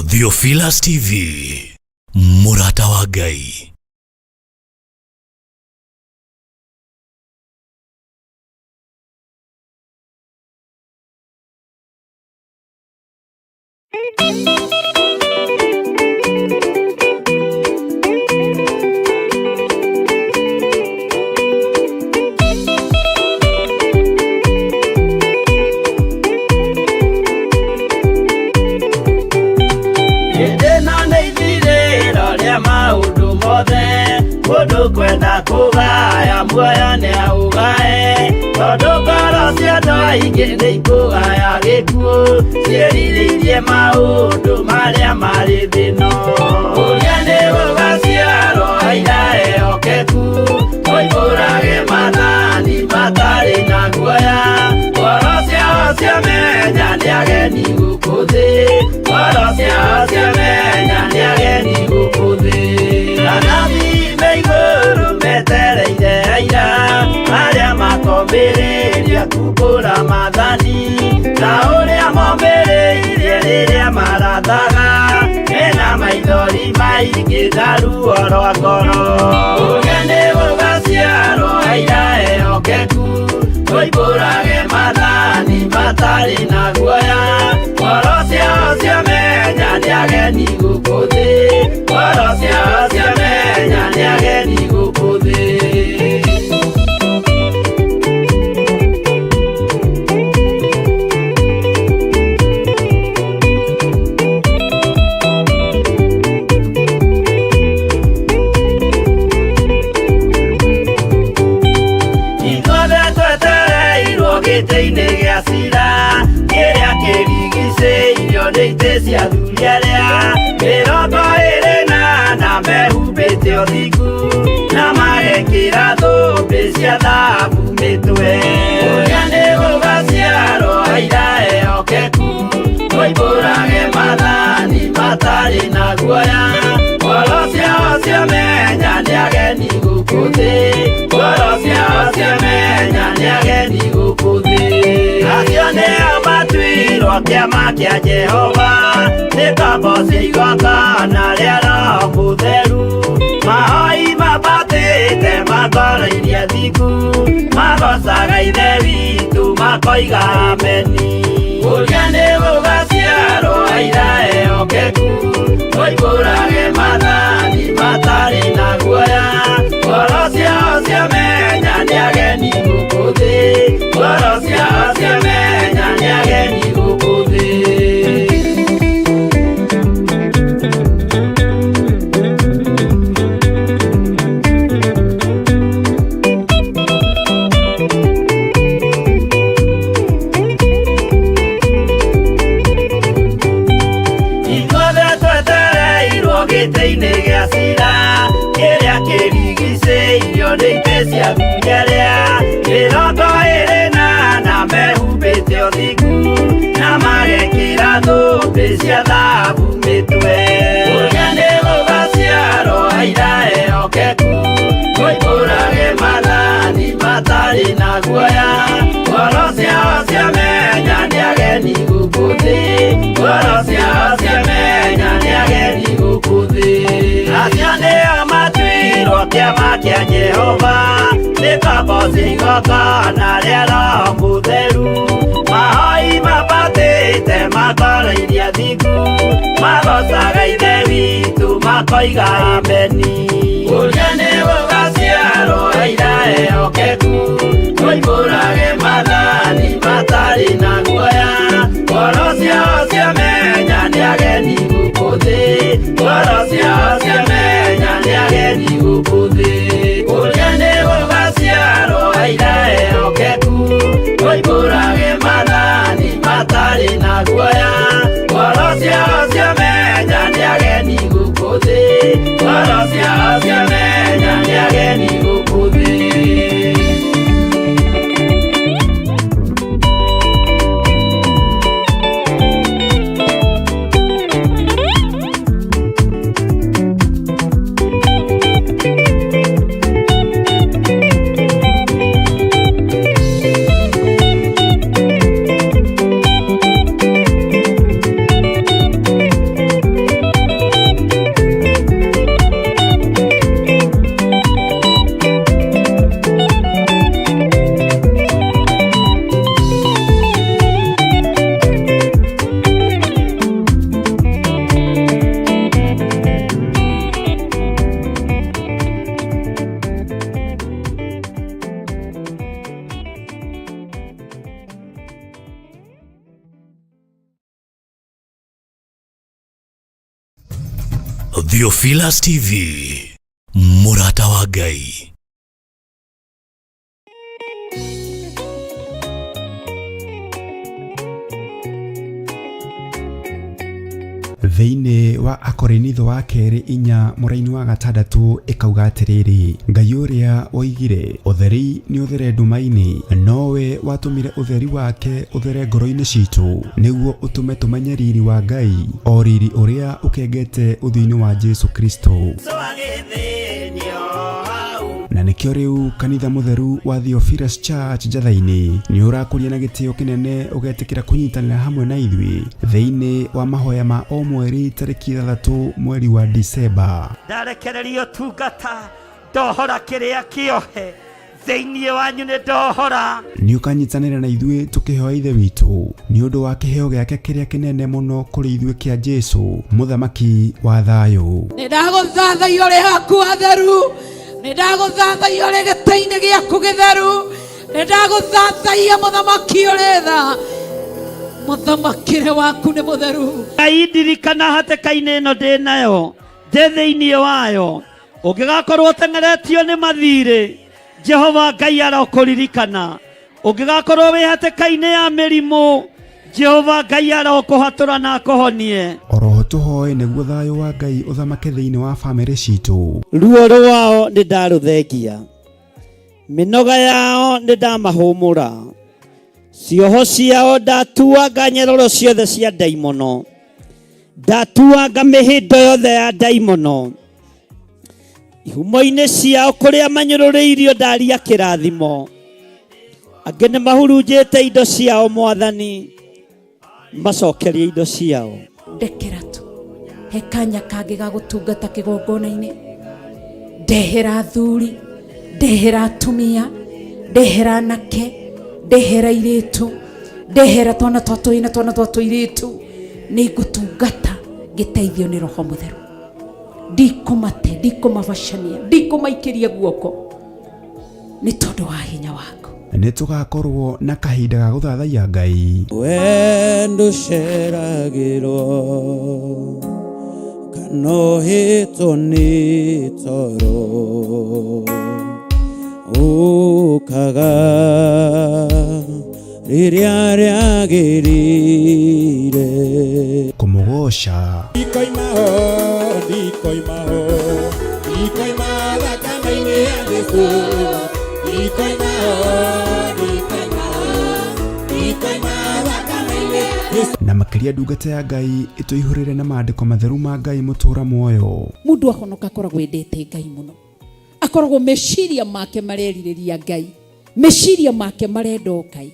Theophilus TV, mũrata wa Ngai. Hĩndĩ ĩno nĩ ithirĩro rĩa maũndũ mothe, mũndũ kwenda kũgaya muoyo nĩ aũgae, tondũ ngoro cia andũ aingĩ nĩ ikũgaya gĩkuũ, ciĩrirĩirie maũndũ marĩa marĩ thĩ ĩno. Ũrĩa nĩ gũgaciarwo aira ehokeku, moimbũrage maathani matarĩ na guoya, ngoro ciao ciamenya nĩ ageni gũkũ thĩ, ngoro ciao ciamenya nĩ ageni gũkũ thĩ. Anabii me igũrũ metereire aira, arĩa makomĩrĩria kumbũra maathani, ta ũrĩa momĩrĩirie rĩrĩa marathaga, mena maithori maingĩ na ruo rwa ngoro. Ũrĩa nĩ gũgaciarwo aira ehokeku, moimbũrage maathani matarĩ na guoya, ngoro ciao ciamenya nĩ ageni gũkũ thĩ, ngoro ciao ciamenya nĩ ageni gũkũ thĩ. Ithuothe twetereirwo gĩtĩ-inĩ gĩa cira, kĩrĩa kĩrigicĩirio nĩ itĩ cia athuri arĩa 24 mehumbĩte ũthingu na magekĩra thũmbĩ cia thahabu mĩtwe. Ũrĩa nĩ gũgaciarwo aira ehokeku, moimbũrage maathani matarĩ na guoya, ngoro ciao ciamenya nĩ ageni gũkũ thĩ, ngoro ciao ciamenya nĩ ageni gũkũ thĩ. Acio nĩo matuirwo kĩama kĩa Jehova, nĩ ngombo cia igongona rĩa Roho Mũtheru, mahoi mambatĩte makoro-iria thingu, magocaga Ithe witũ makoiga ameni. Ũrĩa nĩ gũgaciarwo aira ehokeku, moimbũrage maathani matarĩ na guoya, ngoro ciao ciamenya nĩ ageni gũkũ thĩ, ngoro ciao ciamenya nĩ ageni gũkũ thĩ. Ithuothe twetereirwo gĩtĩ-inĩ gĩa cira, kĩrĩa kĩrigicĩirio nĩ itĩ cia athuri arĩa 24 mehumbĩte ũthingu na magekĩra thũmbĩ cia thahabu mĩtwe. Ũrĩa nĩ gũgaciarwo aira ehokeku, moimbũrage maathani matarĩ na guoya, ngoro ciao ciamenya nĩ ageni gũkũ thĩ, ngoro ciao ciamenya nĩ ageni gũkũ thĩ. Acio nĩo matuirwo kĩama kĩa Jehova, nĩ ngombo cia igongona rĩa Roho Mũtheru, mahoi mambatĩte makoro-iria thingu, magocaga Ithe witũ makoiga ameni. Ũrĩa nĩ gũgaciarwo aira ehokeku, moimbũrage maathani matarĩ na guoya, ngoro ciao ciamenya nĩ ageni gũkũ thĩ, ngoro ciao ciamenya nĩ ageni gũkũ thĩ. Ũrĩa nĩ gũgaciarwo aira ehokeku, moimbũrage maathani matarĩ na guoya, ngoro ciao ciamenya nĩ ageni gũkũ thĩ, ngoro ciao ciamenya nĩ ageni Theophilus TV, Mũrata wa Ngai. Thĩinĩ wa Akorinitho wa kerĩ 4 mũraini wa 6 ĩkauga atĩrĩrĩ, Ngai ũrĩa woigire ũtheri nĩ ũthere nduma-inĩ, nowe watũmire ũtheri wake ũthere ngoro-inĩ citũ, nĩguo ũtũme tũmenye riri wa Ngai, o riri ũrĩa ũkengete ũthiũ-inĩ wa Jesu Kristo. Na nĩkĩo rĩu kanitha mũtheru wa Theophilus Church Njatha-inĩ nĩ ũrakũria na gĩtĩo kĩnene ũgetĩkĩra kũnyitanĩra hamwe na ithuĩ thĩinĩ wa mahoya ma o mweri tarĩki 6 mweri wa Disemba. Ndarekererio tungata ndohora kĩrĩa kĩohe thĩinĩ wanyu nĩ ndohora. Nĩ ũkanyitanĩra na ithuĩ tũkĩhoya Ithe witũ nĩ ũndũ wa kĩheo gĩake kĩrĩa kĩnene mũno kũrĩ ithuĩ kĩa Jesu mũthamaki wa thayũ. Nĩ ndagũthathaia ũrĩ haku hatheru, nĩ ndagũthathaia ũrĩ gĩtĩ-inĩ gĩaku gĩtheru, nĩ ndagũthathaia mũthamaki ũrĩ tha, mũthamakĩre waku nĩ mũtheru. Ngai ndirikana hatĩka-inĩ ĩno ndĩ nayo, ndĩ thĩinĩ wayo, ũngĩgakorwo ũteng'eretio nĩ mathirĩ, Jehova Ngai arokũririkana. Ũngĩgakorwo wĩ hatĩka-inĩ ya mĩrimũ, Jehova Ngai arokũhatũra na akũhonie. Oroho tũhoe nĩguo thayũ wa Ngai ũthamake thĩinĩ wa bamĩrĩ citũ. Ruo rwao nĩ ndarũthengia, mĩnoga yao nĩ ndamahũmũra, cioho ciao ndatuanga nyororo ciothe cia ndaimono, ndatuanga mĩhĩndo yothe ya ndaimono, ihumo-inĩ ciao kũrĩa manyũrũrĩirio ndaria kĩrathimo, angĩ nĩ mahurunjĩte indo ciao mwathani, macokerie indo ciao. Ndekera tu he kanya kangĩ ga gũtungata kĩgongona-inĩ, ndehera athuri, ndehera atumia, ndehera anake, ndehera airĩtu, ndehera twana twa tũhĩĩ na twana twa tũirĩtu, nĩ ngũtungata ngĩteithio nĩ Roho Mũtheru. Ndikũmate, ndikũmabacania, ndikũmaikĩria guoko nĩ tondũ wa hinya waku. Nĩ tũgakorwo na kahinda ga gũthathaiya Ngai. Wendo ũceragĩrwo kana ũhĩtwo nĩ toro, ũkaga rĩrĩa rĩagĩrĩire. Kũmũgoca. Ndikoima ho, ndikoima ho, ndikoima thakame-inĩ ya Jesũ. Ndikoima ho, ndikoima ho, ndikoima thakame-inĩ ya Jesũ. Na makĩria ndungata ya Ngai ĩtũihũrĩre na maandĩko matheru ma Ngai mũtũra muoyo. Mũndũ ahonoka akoragwo endete Ngai mũno, akoragwo meciria make marerirĩria Ngai, meciria make marenda o Ngai,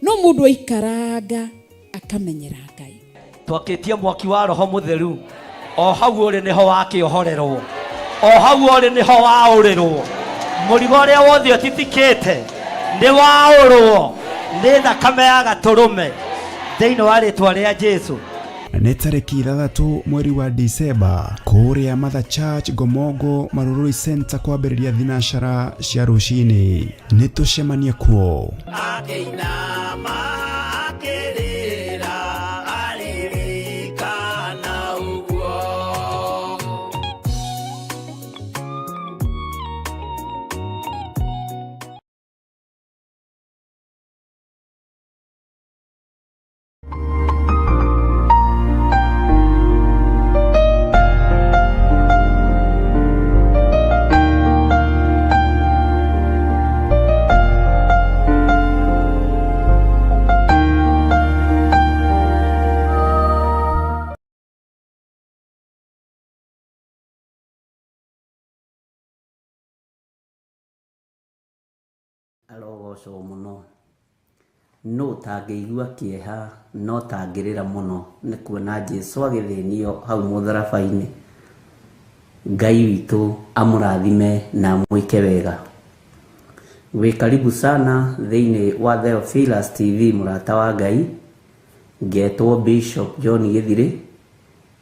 no mũndũ aikaranga akamenyera Ngai. Twakĩtie mwaki wa Roho Mũtheru, o hau ũrĩ nĩho wakĩohorerwo, o hau ũrĩ nĩho waũrĩrwo, mũrigo ũrĩa wothe ũtitikĩte nĩ waũrwo nĩ thakame ya gatũrũme thĩinĩ wa rĩtwa rĩa Jesu. Nĩ tarĩki 6 mweri wa Disemba kũrĩa Mother Church Ngomongo Marurui Center kwambĩrĩria thinacara cia rũcinĩ. Nĩ tũcemanie kuo. Akĩinama akĩrĩra aririkana ũguo. Arogocwo mũno. No ũtangĩigua kĩeha no tangĩrĩra mũno nĩ kuona Jesu agĩthĩnio hau mũtharaba-inĩ. Ngai witũ amũrathime na amwĩke wega. Wĩ karibu sana thĩinĩ wa Theophilus TV mũrata wa Ngai. Ngetwo Bishop John Gĩthirĩ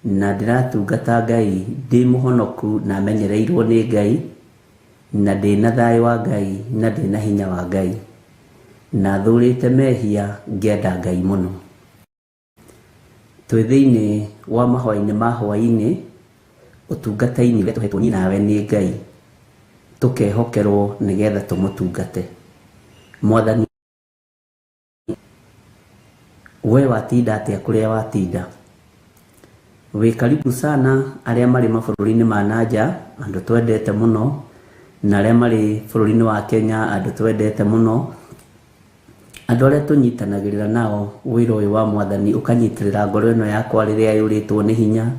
na ndĩratungata Ngai ndĩ mũhonoku na menyereirwo nĩ Ngai na ndĩna thayũ wa Ngai na ndĩna hinya wa Ngai na thũrĩte mehia ngĩenda Ngai mũno. Twĩ thĩinĩ wa mahoya-inĩ ma hwaĩ-inĩ Ũtungata-inĩ ũrĩa tũhetwo niĩ nawe nĩ Ngai, tũkehokerwo nĩgetha tũmũtungate. Mwathani, we watinda atĩa kũrĩa watinda? Wĩ karibu sana arĩa marĩ mabũrũri-inĩ ma nanja, andũ twendete mũno, na arĩa marĩ bũrũri-inĩ wa Kenya, andũ twendete mũno, andũ arĩa tũnyitanagĩrĩra nao wĩra ũyũ wa Mwathani, ũkanyitĩrĩra ngoro ĩno yakwa rĩrĩa yũrĩtwo nĩ hinya,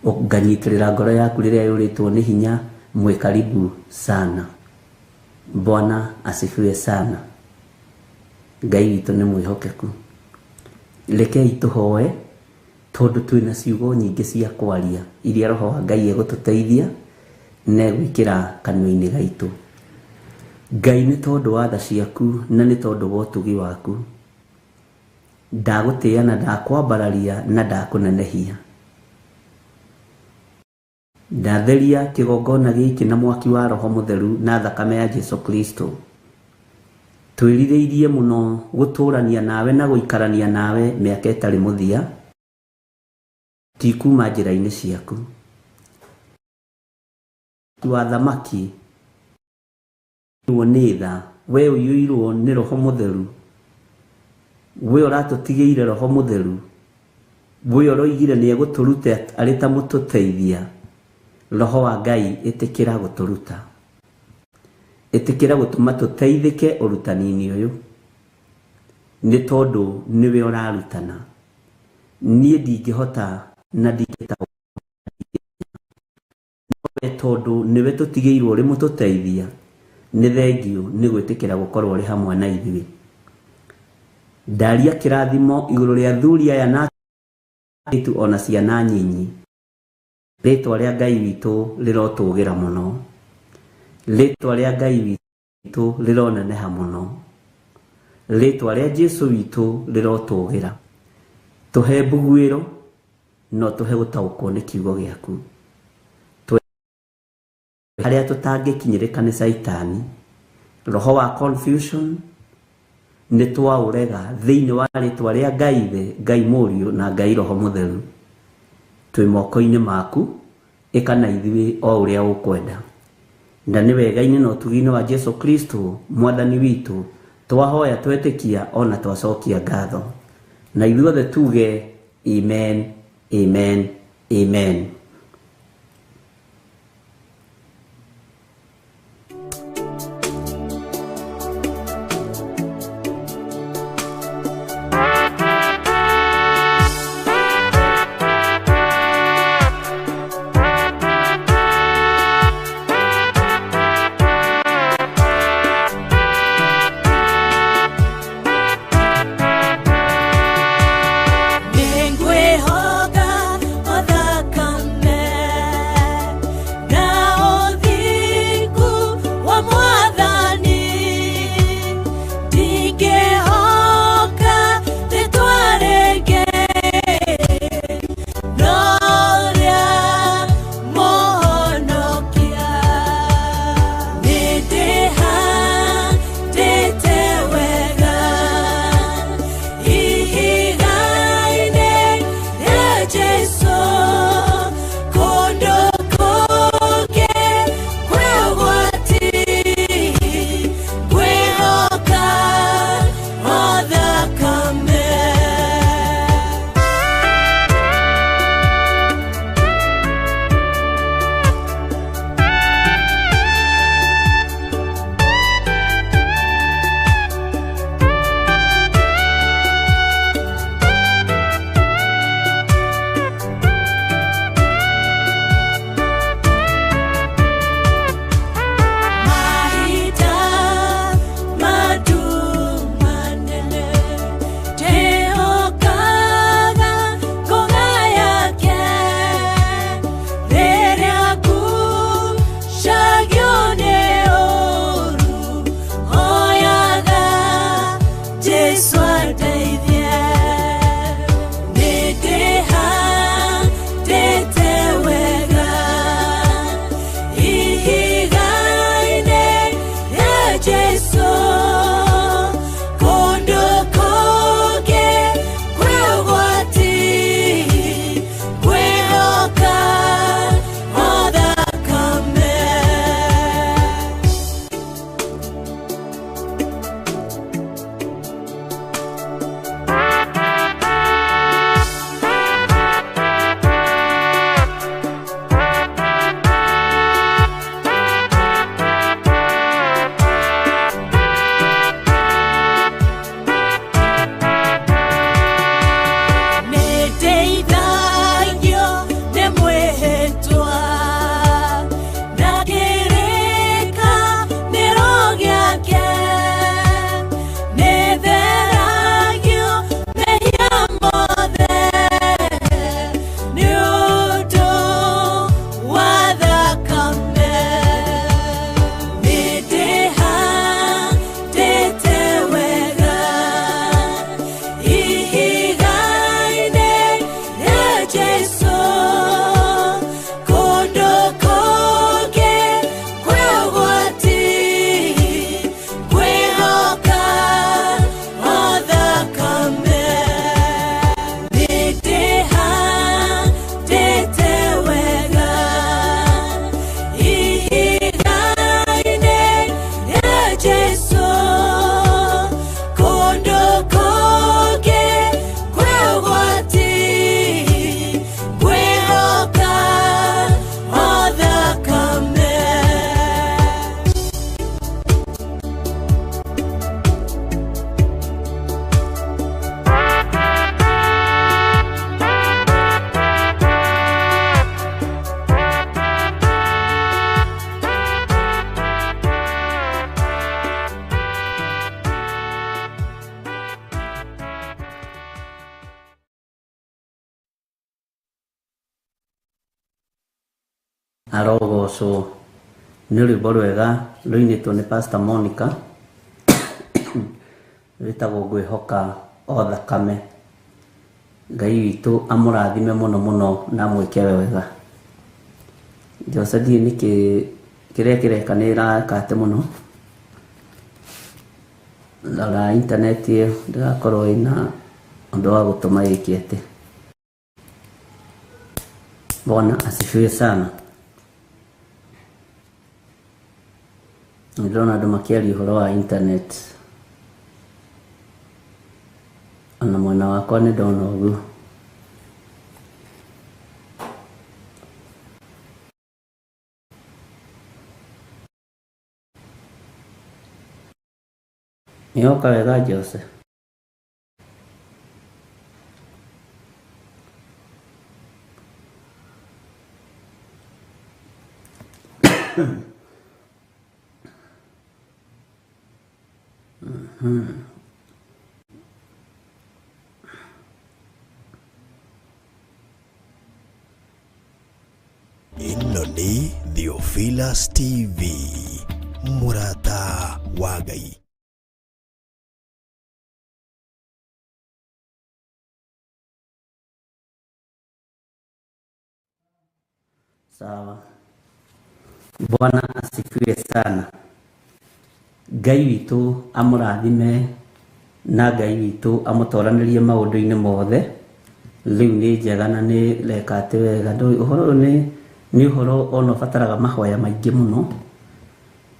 nganyitĩrĩra ngoro yaku rĩrĩa yũrĩtwo nĩ hinya, mwĩ karibu sana. Bwana asifiwe sana. Ngai witũ nĩ mwĩhokeku. Rekei tũhoe, tondũ twĩna ciugo nyingĩ cia kwaria iria Roho wa Ngai egũtũteithia na egwĩkĩra kanua-inĩ gaitũ. Ngai, nĩ tondũ wa tha ciaku na nĩ tondũ wa ũtugi waku, ndagũtĩĩa na ndakwambararia na ndakũnenehia. Ndatheria kĩgongona gĩkĩ na mwaki wa Roho Mũtheru na thakame ya Jesu Kristo. Twĩrirĩirie mũno gũtũrania nawe na gũikarania nawe mĩaka ĩtarĩ mũthia, ti kuma njĩra-inĩ ciaku. Wa thamaki nĩ tha, we ũiyũirwo nĩ Roho Mũtheru, we ũratũtigĩire Roho Mũtheru, we ũroigire nĩ egũtũruta arĩ ta mũtũteithia. Roho wa Ngai, ĩtĩkĩra gũtũruta, ĩtĩkĩra gũtũma tũteithĩke ũrutani-inĩ ũyũ, nĩ tondũ nĩwe ũrarutana. Niĩ ndingĩhota na ndingĩtaũkĩrwo, nowe tondũ nĩwe tũtigĩirwo ũrĩ mũtũteithia. Nĩ thengiũ nĩ gwĩtĩkĩra gũkorwo ũrĩ hamwe na ithuĩ. Ndaria kĩrathimo igũrũ rĩa athuri aya na airĩtu ona ciana nyinyi. Rĩtwa rĩa Ngai witũ rĩrotũgĩra mũno, rĩtwa rĩa Ngai witũ rĩroneneha mũno, rĩtwa rĩa Jesu witũ rĩrotũgĩra. Tũhe mbuguĩro, no tũhe gũtaũkwo nĩ kiugo gĩaku. Harĩa tũtangĩkinyĩrĩka nĩ Caitani, roho wa confusion nĩ twaũrega thĩinĩ wa rĩtwa rĩa Ngai Ithe, Ngai Mũriũ na Ngai Roho Mũtheru. Twĩ moko-inĩ maku, ĩka na ithuĩ o ũrĩa ũkwenda. Na nĩ wega-inĩ na ũtugi-inĩ wa Jesu Kristo Mwathani witũ, twahoya twetĩkia ona twacokia ngatho. Na ithuothe tuge amen, amen, amen. Nĩngwĩhoka o thakame. Arogocwo. Nĩ rwĩmbo rwega rũinĩtwo nĩ Pastor Monica rwĩtagwo Ngwĩhoka o Thakame. Ngai witũ amũrathime mũno mũno na amwĩke wega. Jose ndiũĩ nĩkĩ kĩrĩa kĩreka nĩ ĩraka atĩ mũno. Rora intaneti ĩyo ndĩgakorwo ĩna ũndũ wa gũtũma ĩke atĩ. Bwana asifiwe sana. Nĩndĩrona andũ makĩaria ũhoro wa internet. Ona mwena wakwa nĩ ndona ũguo. Nĩyoka wega Jose? Ĩno nĩ Theophilus TV, mũrata wa Ngai. Sawa. Bwana asifiwe sana. Ngai witũ amũrathime na Ngai witũ amũtoranĩrie maũndũ-inĩ mothe. Rĩu nĩ njega na nĩ reka atĩ wega. Ndũĩ ũhoro ũyũ nĩ ũhoro ona ũbataraga mahoya maingĩ mũno,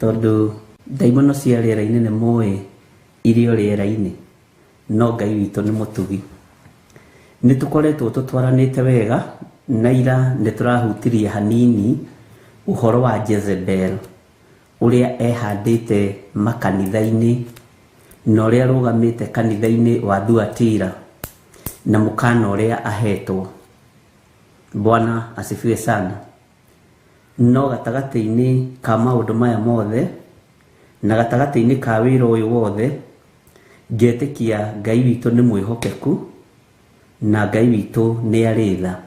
tondũ ndaimono cia rĩera-inĩ nĩ mũĩ irĩ o rĩera-inĩ, no Ngai witũ nĩ mũtugi. Nĩ tũkoretwo tũtwaranĩte wega na ira nĩ tũrahutirie hanini ũhoro wa Jezebel ũrĩa ehandĩte makanitha-inĩ na ũrĩa arũgamĩte kanitha-inĩ wa Thuatira na mũkana ũrĩa ahetwo. Bwana asifiwe sana. No gatagatĩ-inĩ ka maũndũ maya mothe na gatagatĩ-inĩ ka wĩra ũyũ wothe, ngetĩkia Ngai witũ nĩ mwĩhokeku na Ngai witũ nĩ arĩ tha.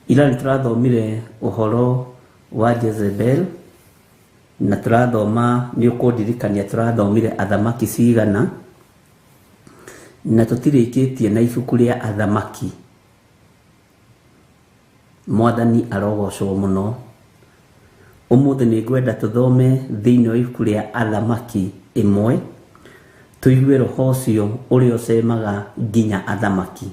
Ira nĩ tũrathomire ũhoro wa Jezebel na tũrathoma, nĩ ũkũndirikania tũrathomire athamaki cigana, na tũtirĩkĩtie na ibuku rĩa athamaki. Mwathani arogocwo mũno. Ũmũthĩ nĩ ngwenda tũthome thĩinĩ wa ibuku rĩa athamaki ĩmwe, tũigue roho ũcio ũrĩa ũcemaga nginya athamaki,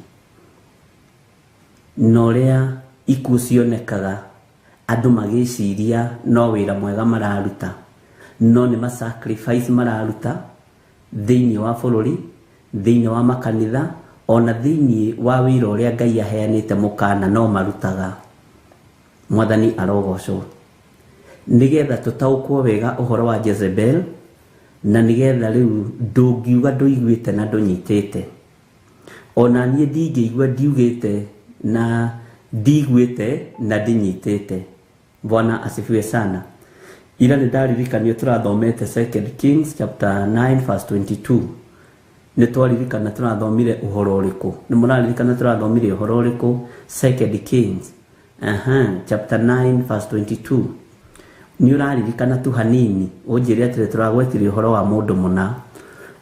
na ũrĩa ikuũ cionekaga andũ magĩciria no wĩra mwega mararuta, no nĩ ma sacrifice mararuta thĩinĩ wa bũrũri, thĩinĩ wa makanitha, ona thĩinĩ wa wĩra ũrĩa Ngai aheanĩte mũkana no marutaga. Mwathani arogocwo. Nĩgetha tũtaũkwo wega ũhoro wa Jezebel, na nĩgetha rĩu ndũngiuga ndũiguĩte na ndũnyitĩte. Ona niĩ ndingĩigua ndiugĩte na ndiguĩte na ndinyitĩte. Bwana asifiwe sana. Ira nĩ ndaririkanio tũrathomete 2 Kings chapter 9 verse 22. Nĩ twaririkana tũrathomire ũhoro ũrĩkũ? Nĩ mũraririkana tũrathomire ũhoro ũrĩkũ? 2 Kings chapter 9 verse 22. Nĩ ũraririkana tu hanini ũnjĩre atĩrĩ tũragwetire ũhoro wa mũndũ mũna.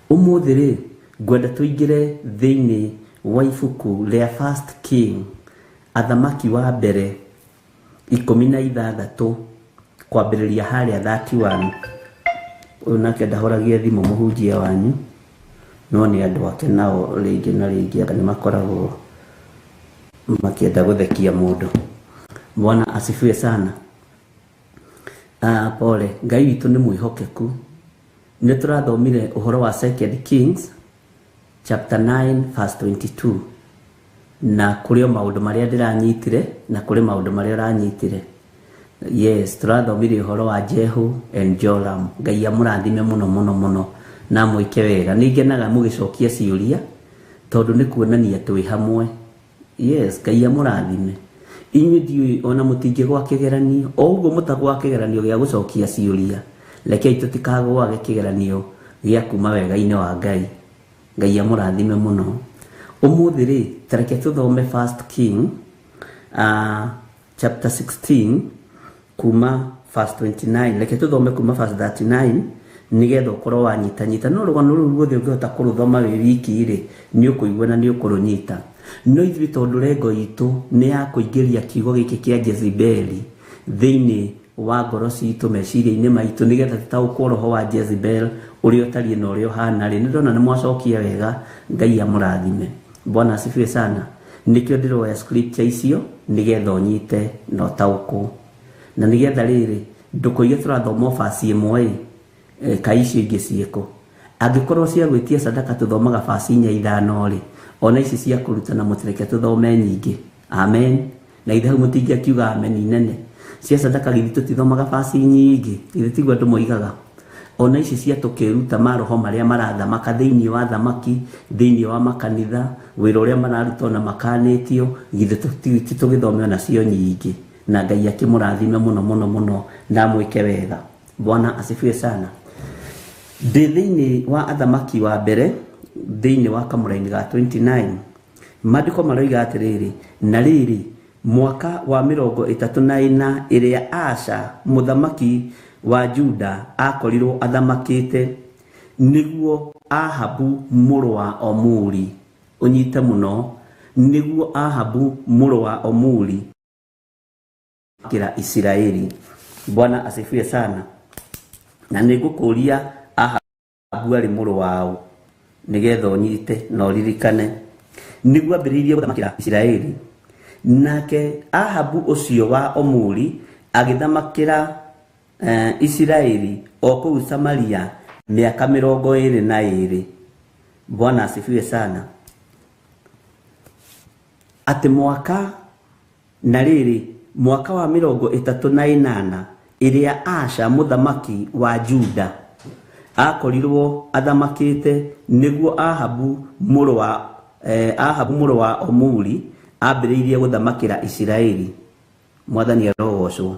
Ũmũthĩ rĩ ngwenda tũingĩre thĩinĩ wa ibuku rĩa First King, athamaki wa mbere 16 kwambĩrĩria harĩa 31. Ũyũ nake ndahoragia thimũ mũhunjia wanyu, no nĩ andũ ake nao rĩngĩ na rĩngĩ nĩ makoragwo makĩenda gũthekia mũndũ. Bwana asifiwe sana. Pole, Ngai witũ nĩ mwĩhokeku. Nĩ tũrathomire ũhoro wa 2 Kings chapter 9 verse 22, na kũrĩ o maũndũ marĩa ndĩranyitire na kũrĩ maũndũ marĩa ũranyitire. Yes, tũrathomire ũhoro wa Jehu and Joram. Ngai amũrathime mũno mũno mũno na amwĩke wega. Nĩ ngenaga mũgĩcokia ciũria tondũ nĩ kuonania twĩ hamwe. Yes, Ngai amũrathime. Inyuĩ ndiũĩ ona mũtingĩgwa kĩgeranio, o ũguo mũtagwa kĩgeranio gĩa gũcokia ciũria, rekei tũtikagwage kĩgeranio gĩa kuma wega-inĩ wa Ngai. Ngai amũrathime mũno. Ũmũthĩ rĩ, ta reke tũthome First King chapter 16 Kuma verse 29, reke tũthome kuma verse 39 nĩgetha ũkorwo wanyitanyita. No rũgano rũu ruothe ũngĩhota kũrũthoma wĩ wiki rĩ, nĩ ũkũigua na nĩ ũkũrũnyita. No ithuĩ tondũ rengo itũ nĩ ya kũingĩria kiugo gĩkĩ kĩa Jezebeli thĩinĩ wa ngoro citũ, meciria-inĩ maitũ, nĩgetha tũtaũkwo roho wa Jezebel ũrĩa ũtariĩ na ũrĩa ũhana rĩ, nĩ ndona nĩ mwacokia wega. Ngai amũrathime. Bwana asifiwe sana. Nĩkĩo ndĩroya scripture icio nĩgetha ũnyite na ũtaũkwo, na nĩgetha rĩrĩ ndũkoige tũrathoma verse ĩmwe ĩ, kaĩ icio ingĩ ciĩkũ. Angĩkorwo cia gwĩtia sadaka tũthomaga verse 4 5 rĩ, ona ici cia kũrutana mũtireke tũthome nyingĩ. Amen. Na ithe hau mũtingĩakiuga amen nene. Cia sadaka githĩ tũtithomaga verse nyingĩ, githĩ tiguo andũ moigaga. Ona ici cia tũkĩruta maroho marĩa marathamaka thĩinĩ wa thamaki, thĩinĩ wa makanitha, wĩra ũrĩa mararuta ona makanĩtio, githĩ tũgĩthome onacio nyingĩ. Na Ngai akĩmũrathime mũno mũno mũno na amwĩke wega. Bwana asifiwe sana. Ndĩ thĩinĩ wa athamaki wa mbere, thĩinĩ wa kamũraini ga 29, maandĩko maroiga atĩrĩrĩ, na rĩrĩ mwaka wa 34 ĩrĩa Asa mũthamaki wa Juda akorirwo athamakĩte, nĩguo Ahabu mũrũ wa Omuri, ũnyite mũno, nĩguo Ahabu mũrũ wa Omuri kĩra Isiraeli. Bwana asifiwe sana. Na nĩngũkũria Ahabu arĩ mũrũ wao nĩgetha ũnyite na ũririkane. Nĩguo ambĩrĩirie gũthamakĩra Isiraeli. Nake Ahabu ũcio wa Omuri agĩthamakĩra Isiraeli o kũu Samaria mĩaka 22. Bwana asifiwe sana. Atĩ mwaka na rĩrĩ mwaka wa 38 ĩrĩa Asa mũthamaki wa Juda akorirwo athamakĩte, nĩguo Ahabu mũrũ wa Omuri ambĩrĩirie gũthamakĩra Isiraeli. Mwathani arogocwo.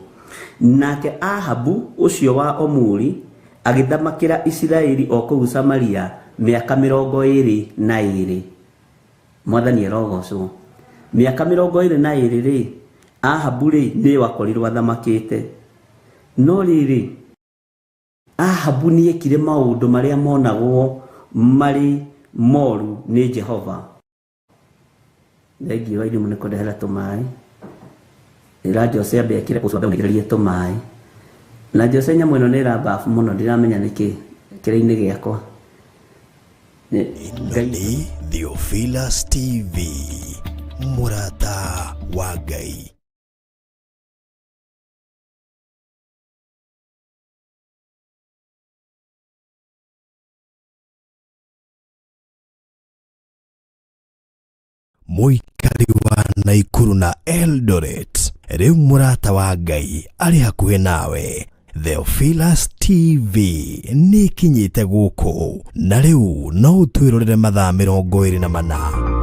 Nake Ahabu ũcio wa Omuri agĩthamakĩra Isiraeli o kũu Samaria mĩaka 22. Mwathani arogocwo. Mĩaka 22 rĩ, Ahabu rĩ nĩ wakorirwo athamakĩte. No rĩrĩ, Ahabu nĩekire maũndũ marĩa monagwo marĩ moru nĩ Jehova. Thengiũ wa inyuĩ nĩ kũndehera tũmaĩ. Ĩra Jose ambe ekĩre ũcũrũ ambe ũnengererie tũmaĩ. Na Jose nyamũ ĩno nĩ ĩra bafu mũno, ndiramenya nĩkĩ kĩrĩ-inĩ gĩakwa. Ĩno nĩ Theophilus TV, mũrata wa Ngai. Mũikari wa Naikuru na Eldoret, rĩu mũrata wa Ngai arĩ hakuhĩ nawe. Theophilus TV nĩ ĩkinyĩte gũkũ, na rĩu no ũtwĩrorere mathaa 24.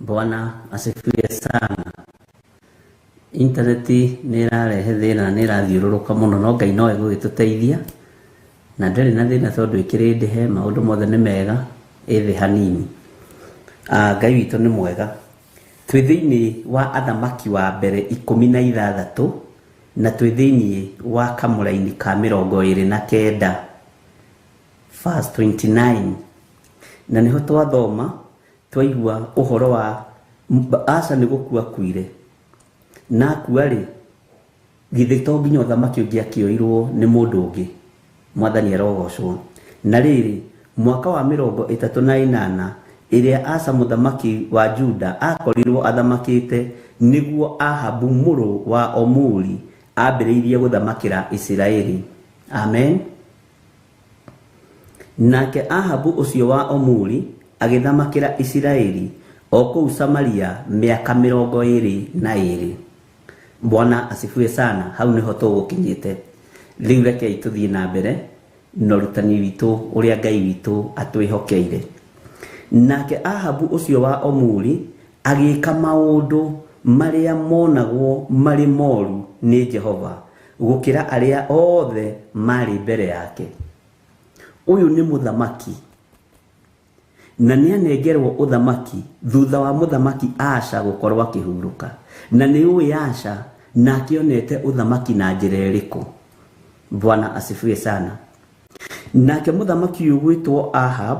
Bwana asifiwe sana. Intaneti nĩ ĩrarehe thĩna, nĩ ĩrathiũrũrũka mũno, no Ngai no egũgĩtũteithia. Na ndĩrĩ na thĩna tondũ ĩkĩrĩ ndĩhe, maũndũ mothe nĩ mega, ĩthĩ hanini. Ngai witũ nĩ mwega. Twĩ thĩinĩ wa athamaki wa mbere 16, na twĩ thĩinĩ wa kamũraini ka 29, verse 29. Na nĩho twathoma twaigua ũhoro wa Asa nĩ gũkua akuire. Na akua rĩ, githĩ to nginya ũthamaki ũngĩ akĩoirwo nĩ mũndũ ũngĩ. Mwathani arogocwo. Na rĩrĩ mwaka wa 38 ĩrĩa Asa mũthamaki wa Juda akorirwo athamakĩte, nĩguo Ahabu mũrũ wa Omuri ambĩrĩirie gũthamakĩra Isiraeli. Amen. Nake Ahabu ũcio wa Omuri agĩthamakĩra Isiraeli o kũu Samaria mĩaka 22. Bwana asifiwe sana. Hau nĩho tũgũkinyĩte. Rĩu rekei tũthiĩ na mbere na ũrutani witũ ũrĩa Ngai witũ atwĩhokeire. Nake Ahabu ũcio wa Omuri agĩka maũndũ marĩa monagwo marĩ moru nĩ Jehova gũkĩra arĩa othe marĩ mbere yake. Ũyũ nĩ mũthamaki na nĩ anengerwo ũthamaki thutha wa mũthamaki Asa gũkorwo akĩhurũka. Na nĩ ũĩ Asa nake onete ũthamaki na njĩra ĩrĩkũ. Bwana asifiwe sana. Nake mũthamaki ũyũ gwĩtwo Ahab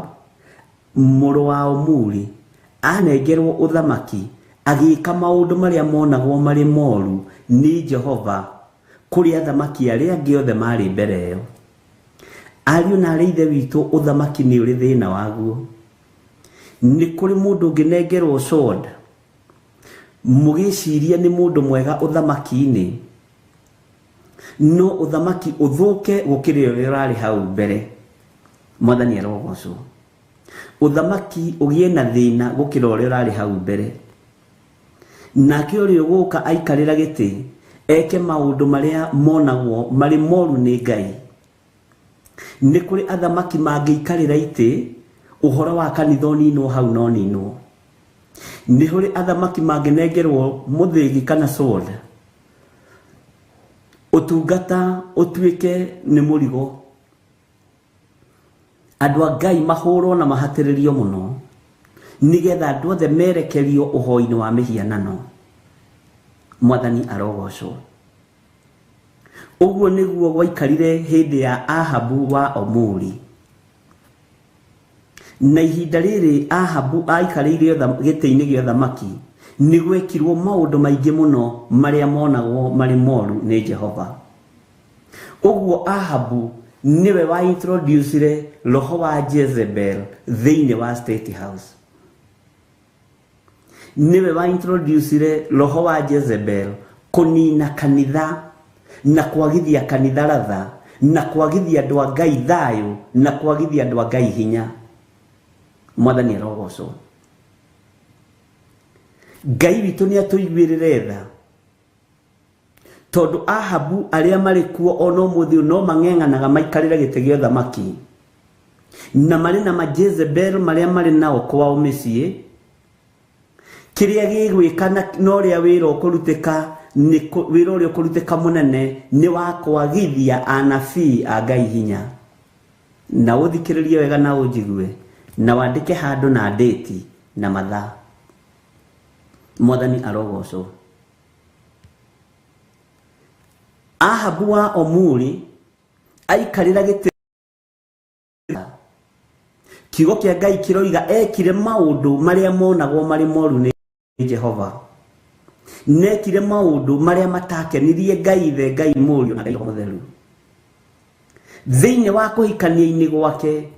mũrũ wa Omuri anengerwo ũthamaki agĩka maũndũ marĩa monagwo marĩ moru nĩ Jehova kũrĩ athamaki arĩa angĩ othe marĩ mbere ĩyo. Ariũ na arĩ ithe witũ, ũthamaki nĩ ũrĩ thĩna waguo. Nĩ kũrĩ mũndũ ũngĩnengerwo sword mũgĩciria nĩ mũndũ mwega ũthamaki-inĩ, no ũthamaki ũthũke gũkĩra ũrĩa ũrarĩ hau mbere. Mwathani arogocwo. Ũthamaki ũgĩe na thĩna gũkĩra ũrĩa ũrarĩ hau mbere. Nake ũrĩa ũgũka aikarĩra gĩtĩ eke maũndũ marĩa monagwo marĩ moru nĩ Ngai. Nĩ kũrĩ athamaki mangĩikarĩra itĩ ũhoro wa kanitha ũninwo hau no ninwo. Nĩ kũrĩ athamaki mangĩnengerwo mũthĩgi kana sword, ũtungata ũtuĩke nĩ mũrigo. Andũ a Ngai mahũrwo na mahatĩrĩrio mũno nĩgetha andũ othe merekerio ũhoi-inĩ wa mĩhianano. Mwathani arogocwo. Ũguo nĩguo gwaikarire hĩndĩ ya Ahabu wa Omuri. Na ihinda rĩrĩ Ahabu aikarĩire gĩtĩ-inĩ gĩa ũthamaki, nĩ gwekirwo maũndũ maingĩ mũno marĩa monagwo marĩ moru nĩ Jehova. Ũguo Ahabu nĩwe wa introducire roho wa Jezebel thĩinĩ wa State House. Nĩwe wa introducire roho wa Jezebel kũnina kanitha na kwagithia kanitha ratha na kwagithia andũ a Ngai thayũ na kwagithia andũ a Ngai hinya. Mwathani arogocwo. Ngai witũ nĩ atũiguĩrĩre tha, tondũ Ahabu arĩa marĩ kuo ona ũmũthĩ ũyũ no mang'eng'anaga maikarĩre gĩtĩ gĩa ũthamaki, na marĩ na majezebel marĩa marĩ nao kwao mĩciĩ. Kĩrĩa gĩgwĩka na ũrĩa wĩra ũkũrutĩka nĩ wĩra ũrĩa ũkũrutĩka mũnene nĩ wa kwagithia anabii a Ngai hinya. Na ũthikĩrĩrie wega na ũnjigue na wandĩke handũ na ndĩti na mathaa. Mwathani arogocwo. Ahabu wa Omuri aikarĩra gĩtĩ, kiugo kĩa Ngai kĩroiga ekire maũndũ marĩa monagwo marĩ moru nĩ Jehova. Nekire maũndũ marĩa matakenirie Ngai Ithe, Ngai Mũriũ na Ngai Roho Mũtheru. Thĩinĩ wa kũhikania-inĩ gwake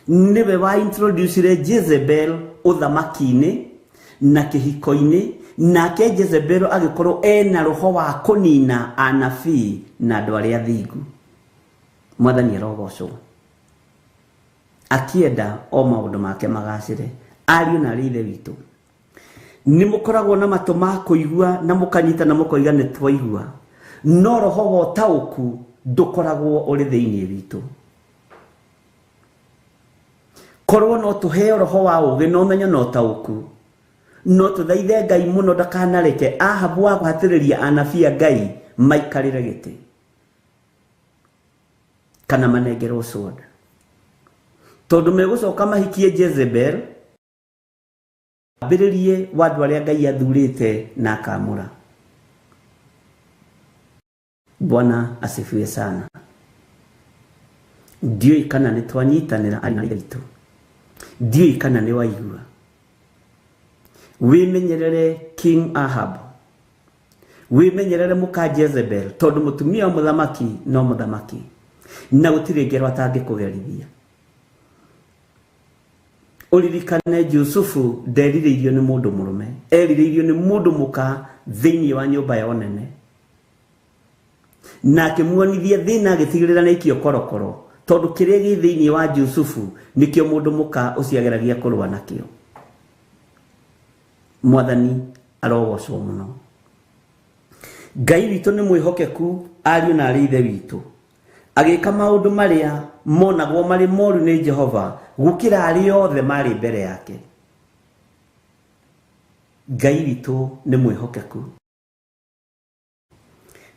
nĩwe wa introducire Jezebel ũthamaki-inĩ na kĩhiko-inĩ, nake Jezebel agĩkorwo ena roho wa kũnina anabii na andũ arĩa athingu. Mwathani arogocwo. Akĩenda o maũndũ make magacĩre. Ariũ na arĩ ithe witũ, nĩ mũkoragwo na matũ ma kũigua na mũkanyita na mũkoiga nĩ twaigua, no roho wa ũtaũku ndũkoragwo ũrĩ thĩinĩ witũ. Korwo no tũheo roho wa ũũgĩ na ũmenyo na ũtaũku, no tũthaithe Ngai mũno ndakanareke Ahabu wa kũhatĩrĩria anabii a Ngai maikarĩre gĩtĩ kana manengerwo sword, tondũ megũcoka mahikie Jezebel ambĩrĩrie wa andũ arĩa Ngai athurĩte na akamũra. Bwana asifiwe sana. Ndiũĩ kana nĩ twanyitanĩra ariũ na ithe witũ, ndiũĩ kana nĩ waigua. Wĩmenyerere King Ahab, wĩmenyerere mũka Jezebel, tondũ mũtumia wa mũthamaki no mũthamaki na gũtirĩ ngero atangĩkũgerithia. Ũririkane Jusufu nderirĩirio nĩ mũndũ mũrũme, erirĩirio nĩ mũndũ mũka thĩinĩ wa nyũmba ya ũnene, na akĩmuonithia thĩna agĩtigĩrĩra nĩ aikio korokoro, tondũ kĩrĩa gĩ thĩinĩ wa Jusufu nĩkĩo mũndũ mũka ũcio ageragia kũrũa nakĩo. Mwathani arogocwo mũno. Ngai witũ nĩ mwĩhokeku, ariũ na arĩ ithe witũ. Agĩka maũndũ marĩa monagwo marĩ moru nĩ Jehova gũkĩra arĩa othe marĩ mbere yake. Ngai witũ nĩ mwĩhokeku.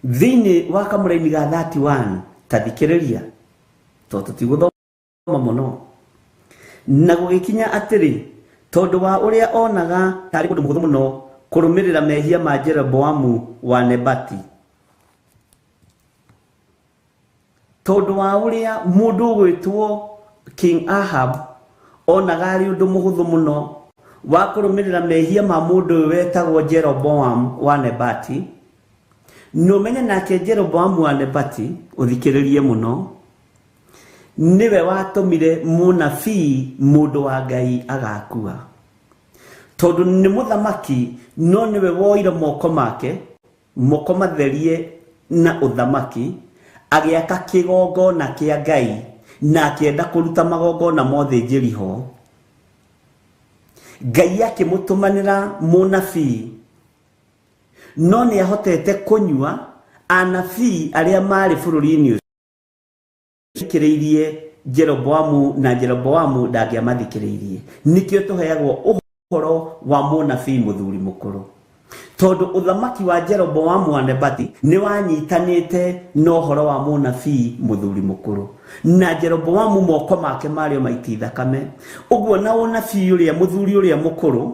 Thĩinĩ wa kamũraini ga 31 ta thikĩrĩria tondũ tũtigũthoma mũno. Na gũgĩkinya atĩrĩ, tondũ wa ũrĩa onaga tarĩ ũndũ mũhũthũ mũno kũrũmĩrĩra mehia ma Jeroboamu wa Nebati, tondũ wa ũrĩa mũndũ ũgwĩtwo King Ahab onaga arĩ ũndũ mũhũthũ mũno wa kũrũmĩrĩra mehia ma mũndũ ũyũ wetagwo Jeroboam wa Nebati. Na ũmenye nake Jeroboam wa Nebati, ũthikĩrĩrie mũno, nĩwe watũmire mũnabii mũndũ wa Ngai agakua, tondũ nĩ mũthamaki no nĩwe woire moko make, moko matherie na ũthamaki, agĩaka kĩgongona kĩa Ngai na akĩenda kũruta magongona ma ũthĩnjĩri ho. Ngai akĩmũtũmanĩra mũnabii, no nĩ ahotete kũnyua anabii arĩa marĩ bũrũri-inĩ ũcio thikĩrĩirie Jeroboamu, na Jeroboamu ndangĩamathikĩrĩirie. Nĩkĩo tũheagwo ũhoro wa mũnabii mũthuri mũkũrũ, tondũ ũthamaki wa Jeroboamu wa Nebati nĩ wanyitanĩte na ũhoro wa mũnabii mũthuri mũkũrũ, na Jeroboamu moko make marĩ o maiti thakame. Ũguo na ũnabii ũrĩa mũthuri ũrĩa mũkũrũ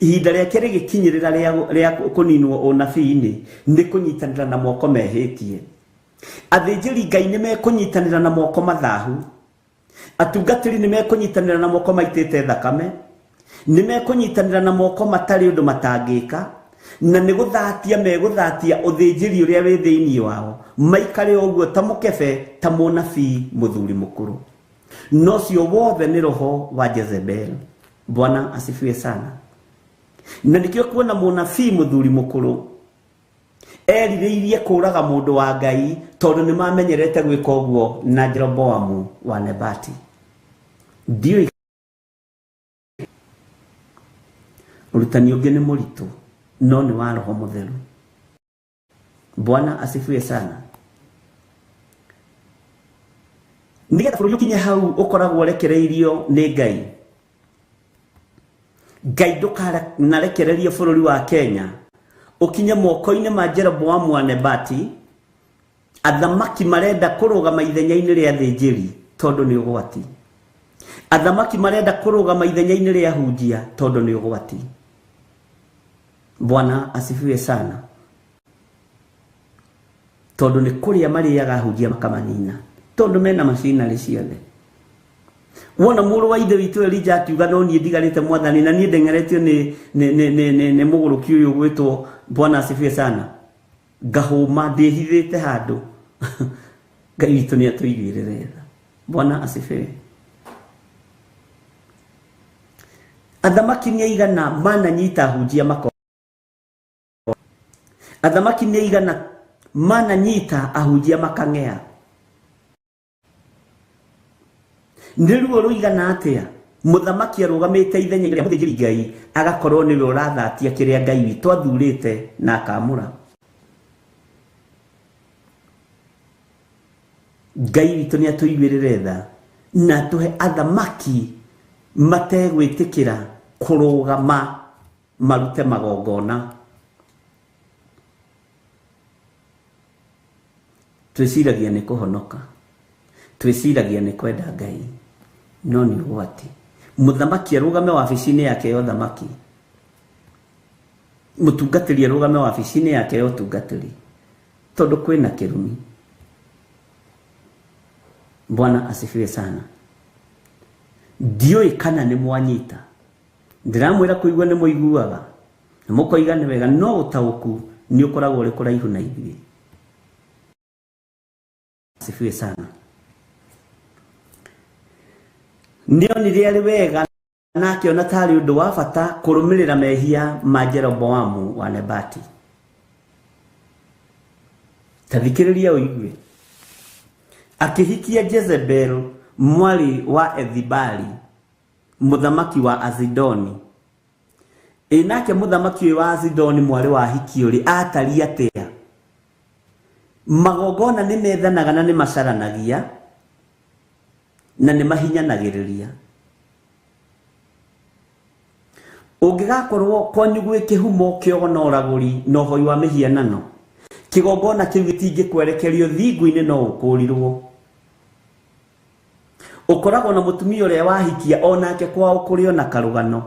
ihinda rĩake rĩgĩkinyĩrĩra rĩa kũninwo ũnabii-inĩ nĩ kũnyitanĩra na moko mehĩtie. Athĩnjĩri Ngai nĩ mekũnyitanĩra na moko mathahu, atungatĩri nĩ mekũnyitanĩra na moko maitĩte thakame, nĩ mekũnyitanĩra na moko matarĩ ũndũ matangĩka, na nĩ gũthatia megũthatia ũthĩnjĩri ũrĩa wĩ thĩinĩ wao, maikare ũguo ta mũkebe, ta mũnabii mũthuri mũkũrũ. No cio wothe nĩ roho wa Jezebel. Bwana asifiwe sana. Na nĩkĩo kuona mũnabii mũthuri mũkũrũ erirĩirie kũraga mũndũ wa Ngai, tondũ nĩ mamenyerete gwĩka ũguo na Jeroboamu wa Nebati. Ndiũĩ ũrutani ũngĩ nĩ mũritũ, no nĩ wa Roho Mũtheru. Bwana asifiwe sana. Nĩgetha bũrũri ũkinye hau ũkoragwo ũrekereirio nĩ Ngai. Ngai ndũkanarekererie bũrũri wa Kenya ũkinye moko-inĩ ma Jeroboamu wa Nebati. Athamaki marenda kũrũgama ithenya-inĩ rĩa athĩnjĩri tondũ nĩ ũgwati. Athamaki marenda kũrũgama ithenya-inĩ rĩa ahunjia tondũ nĩ ũgwati. Bwana asifiwe sana. Tondũ nĩ kũrĩa marĩaga ahunjia makamanina, tondũ mena macinarĩ ciothe. Wona mũrũ wa ithe witũ Elijah akiuga no niĩ ndigarĩte mwathani, na niĩ ndeng'eretio nĩ mũgũrũki ũyũ ũgwĩtwo Bwana asifiwe sana, ngahũma ndĩhithĩte handũ. Ngai witũ nĩ atũiguĩrĩre tha. Bwana asifiwe. Athamaki nĩ aigana mananyita ahunjia mako, athamaki nĩ aigana mananyita ahunjia makang'ea. Nĩ ruo rũigana atĩa mũthamaki arũgamĩte ithenya rĩa mũthĩnjĩri Ngai agakorwo nĩwe ũrathatia kĩrĩa Ngai witũ athurĩte na akamũra. Ngai witũ nĩ atũiguĩrĩre tha na atũhe athamaki mategwĩtĩkĩra kũrũgama marute magongona. Twĩciragia nĩ kũhonoka, twĩciragia nĩ kwenda Ngai, no nĩ ũgwati. Mũthamaki arũgame wabici-inĩ yake ya ũthamaki, mũtungatĩri arũgame wabici-inĩ yake ya ũtungatĩri, tondũ kwĩna kĩrumi. Bwana asifiwe sana. Ndiũĩ kana nĩ mwanyita, ndĩramwĩra kũigua nĩ mũiguaga na mũkoiga nĩ wega, no ũtaũku nĩ ũkoragwo ũrĩ kũraihu na ithuĩ. Asifiwe sana. Nĩonire arĩ wega na akĩona tarĩ ũndũ wa bata kũrũmĩrĩra mehia ma Jeroboamu wa Nebati. Ta thikĩrĩria ũigue. Akĩhikia Jezebel mwarĩ wa Ethibali, mũthamaki wa Azidoni. Ĩ nake mũthamaki ũyũ wa Azidoni mwarĩ wa hikio rĩ, atariĩ atĩa? Magongona nĩ methanaga na nĩ macaranagia na nĩ mahinyanagĩrĩria. Ũngĩgakorwo kwanyu gwĩ kĩhumo kĩogo na ũragũri na ũhoi wa mĩhianano, kĩgongona kĩu gĩtingĩkwerekerio thingo-inĩ no ũkũrirwo. Ũkoragwo na mũtumia ũrĩa wahikia onake kwao kũrĩ ona karũgano,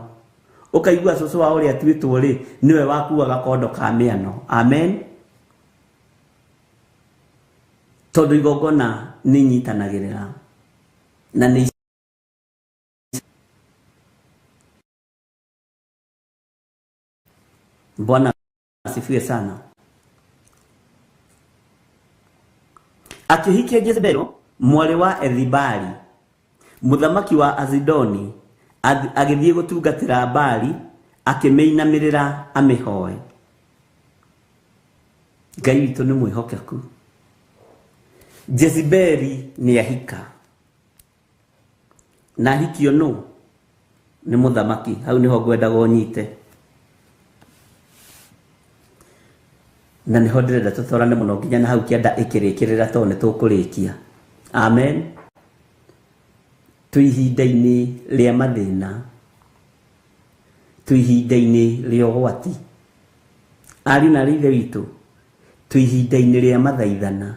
ũkaigua cũcũ wa ũrĩa atuĩtwo rĩ nĩwe wakuaga kondo ka mĩano. Amen. Tondũ igongona nĩ inyitanagĩrĩra na nĩ Bwana asifiwe sana. Akĩhikia Jezebeli mwarĩ wa Ethibali mũthamaki wa Azidoni, agĩthiĩ gũtungatĩra Baali, akĩmĩinamĩrĩra amĩhoe. Ngai witũ nĩ mwĩhokeku. Jezebeli nĩ ahika na ahikio nũ? Nĩ mũthamaki. Hau nĩho ngwendaga ũnyite, na nĩho ndĩrenda tũtwarane mũno nginya na hau kĩanda ĩkĩrĩkĩrĩra, tondũ nĩ tũkũrĩkia. Amen. Twĩ ihinda-inĩ rĩa mathĩna, twĩ ihinda-inĩ rĩa ũgwati. Ariũ na aarĩ a Ithe witũ, twĩ ihinda-inĩ rĩa mathaithana.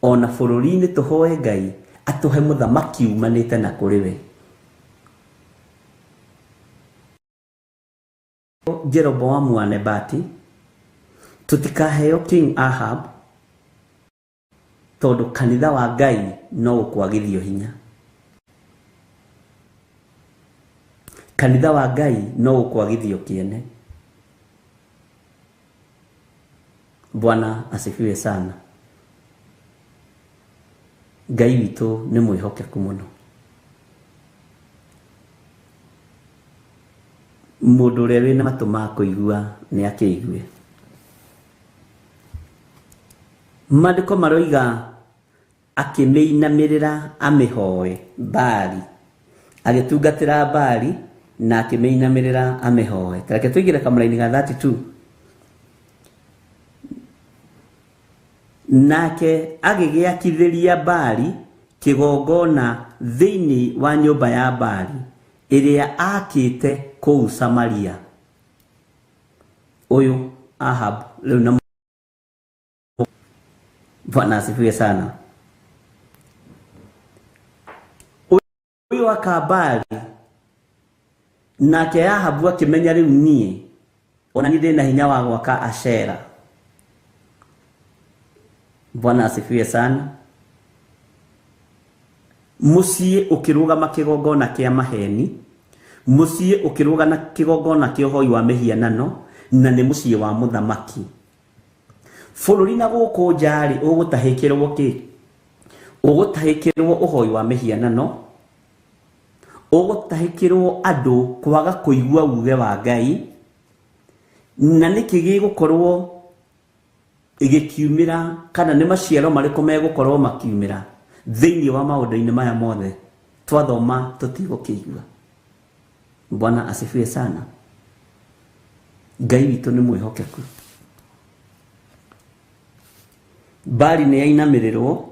Ona bũrũri-inĩ tũhoe Ngai atũhe mũthamaki umanĩte na kũrĩ we. Jeroboamu wa Nebati, tũtikaheo King Ahab, tondũ kanitha wa Ngai no ũkwagithio hinya. Kanitha wa Ngai no ũkwagithio kĩene. Bwana asifiwe sana. Ngai witũ nĩ mwĩhokeku mũno. Mũndũ ũrĩa wĩna matũ ma kũigua nĩ akĩigue. Maandĩko maroiga akĩmĩinamĩrĩra amĩhoe Baali, agĩtungatĩra Baali na akĩmĩinamĩrĩra amĩhoe. Ta reke tũingĩre kamũraini ga 32. Nake agĩgĩakithĩria Baali kĩgongona thĩinĩ wa nyũmba ya Baali ĩrĩa aakĩte kũu Samaria. Ũyũ Ahab rĩu na Bwana asifiwe sana. Ũyũ aka Baali nake Ahabu akĩmenya rĩu niĩ ona niĩ ndĩna hinya wa gwaka Ashera. Bwana asifiwe sana. Mũciĩ ũkĩrũgama kĩgongona kĩa maheni, mũciĩ ũkĩrũgama kĩgongona kĩa ũhoi wa mĩhianano, na nĩ mũciĩ wa mũthamaki. Bũrũri na gũkũ nja rĩ, ũgũtahĩkĩrwo kĩ? Ũgũtahĩkĩrwo ũhoi wa mĩhianano, ũgũtahĩkĩrwo andũ kwaga kũigua uge wa Ngai, na nĩkĩ gĩgũkorwo gĩkiumĩra, kana nĩ maciaro marĩkũ megũkorwo makiumĩra thĩinĩ wa maũndũ-inĩ maya mothe twathoma tũtigũkĩigua. Bwana asifiwe sana. Ngai witũ nĩ mwĩhokeku. Baali nĩ yainamĩrĩrwo,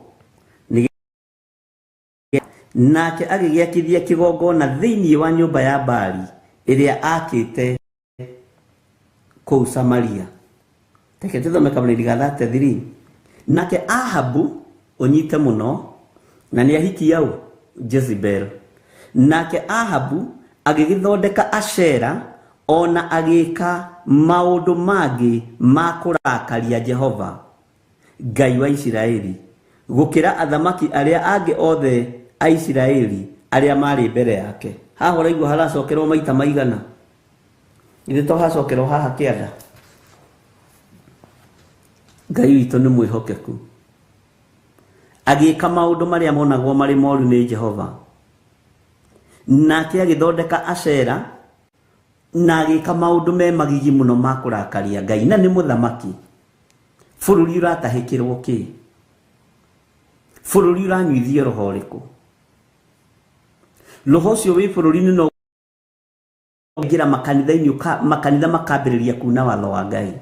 nake agĩgĩakithia kĩgongona thĩinĩ wa nyũmba ya Baali ĩrĩa aakĩte kũu Samaria. Reke tũthome kamũraini ga 33. Nake Ahabu ũnyite mũno, na nĩ ahikia ũ? Jezebel. Nake Ahabu agĩgĩthondeka Ashera ona agĩka maũndũ mangĩ ma kũrakaria Jehova Ngai wa Isiraeli, gũkĩra athamaki arĩa angĩ othe a Isiraeli arĩa maarĩ mbere yake. Haha ũraigua haracokerwo maita maigana? Githĩ to hacokerwo haha kĩanda? Ngai witũ nĩ mwĩhokeku. Agĩka maũndũ marĩa monagwo marĩ moru nĩ Jehova. Nake agĩthondeka Ashera na agĩka maũndũ me magigi mũno ma kũrakaria Ngai, na nĩ mũthamaki. Bũrũri ũratahĩkĩrwo kĩ? Bũrũri ũranyuithio roho ũrĩkũ? Roho ũcio wĩ bũrũri-inĩ no ũingĩra makanitha-inĩ, makanitha makambĩrĩria kuna watho wa Ngai,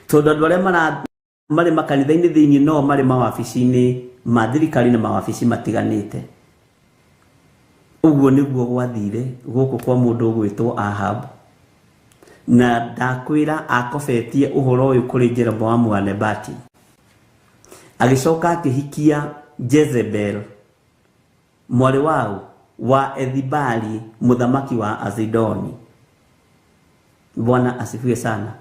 tondũ andũ arĩa marĩ makanitha-inĩ thĩinĩ no marĩ mawabici-inĩ ma thirikari na mawabici matiganĩte. Ũguo nĩguo gwathire gũkũ kwa mũndũ ũgwĩtwo Ahab, na ndakwĩra akobetie ũhoro ũyũ kũrĩ Jeroboamu wa Nebati. Agĩcoka akĩhikia Jezebel mwarĩ wao wa Ethibali mũthamaki wa Azidoni. Bwana asifiwe sana.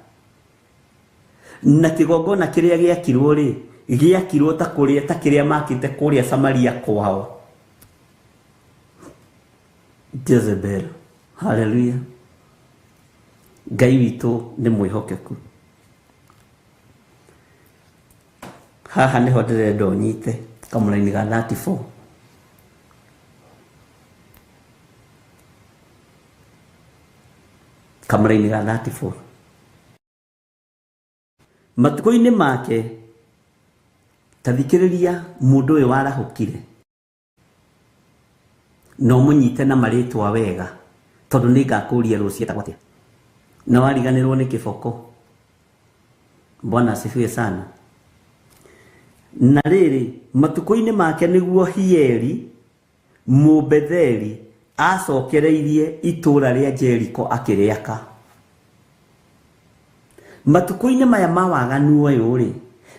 Na kĩgongona kĩrĩa gĩakirwo rĩ, gĩakirwo ta kũrĩa ta kĩrĩa makĩte kũrĩa Samaria kwao. Jezebel. Haleluya. Ngai witũ nĩ mwĩhokeku. Haha nĩho ndĩrenda ũnyite kamũraini ga 34. Kamũraini ga 34. Matukũ-inĩ make ta thikĩrĩria mũndũ ũyũ warahũkire na ũmũnyite na marĩtwa wega tondũ nĩ ngakũria rũciũ etagwo atĩa na wariganĩrwo nĩ kĩboko. Bwana asifiwe sana. Na rĩrĩ, matukũ-inĩ make nĩguo Hieli Mũbetheli acokereirie itũũra rĩa Jeriko akĩrĩaka. Matukũ-inĩ maya ma waganu ũyũ-rĩ,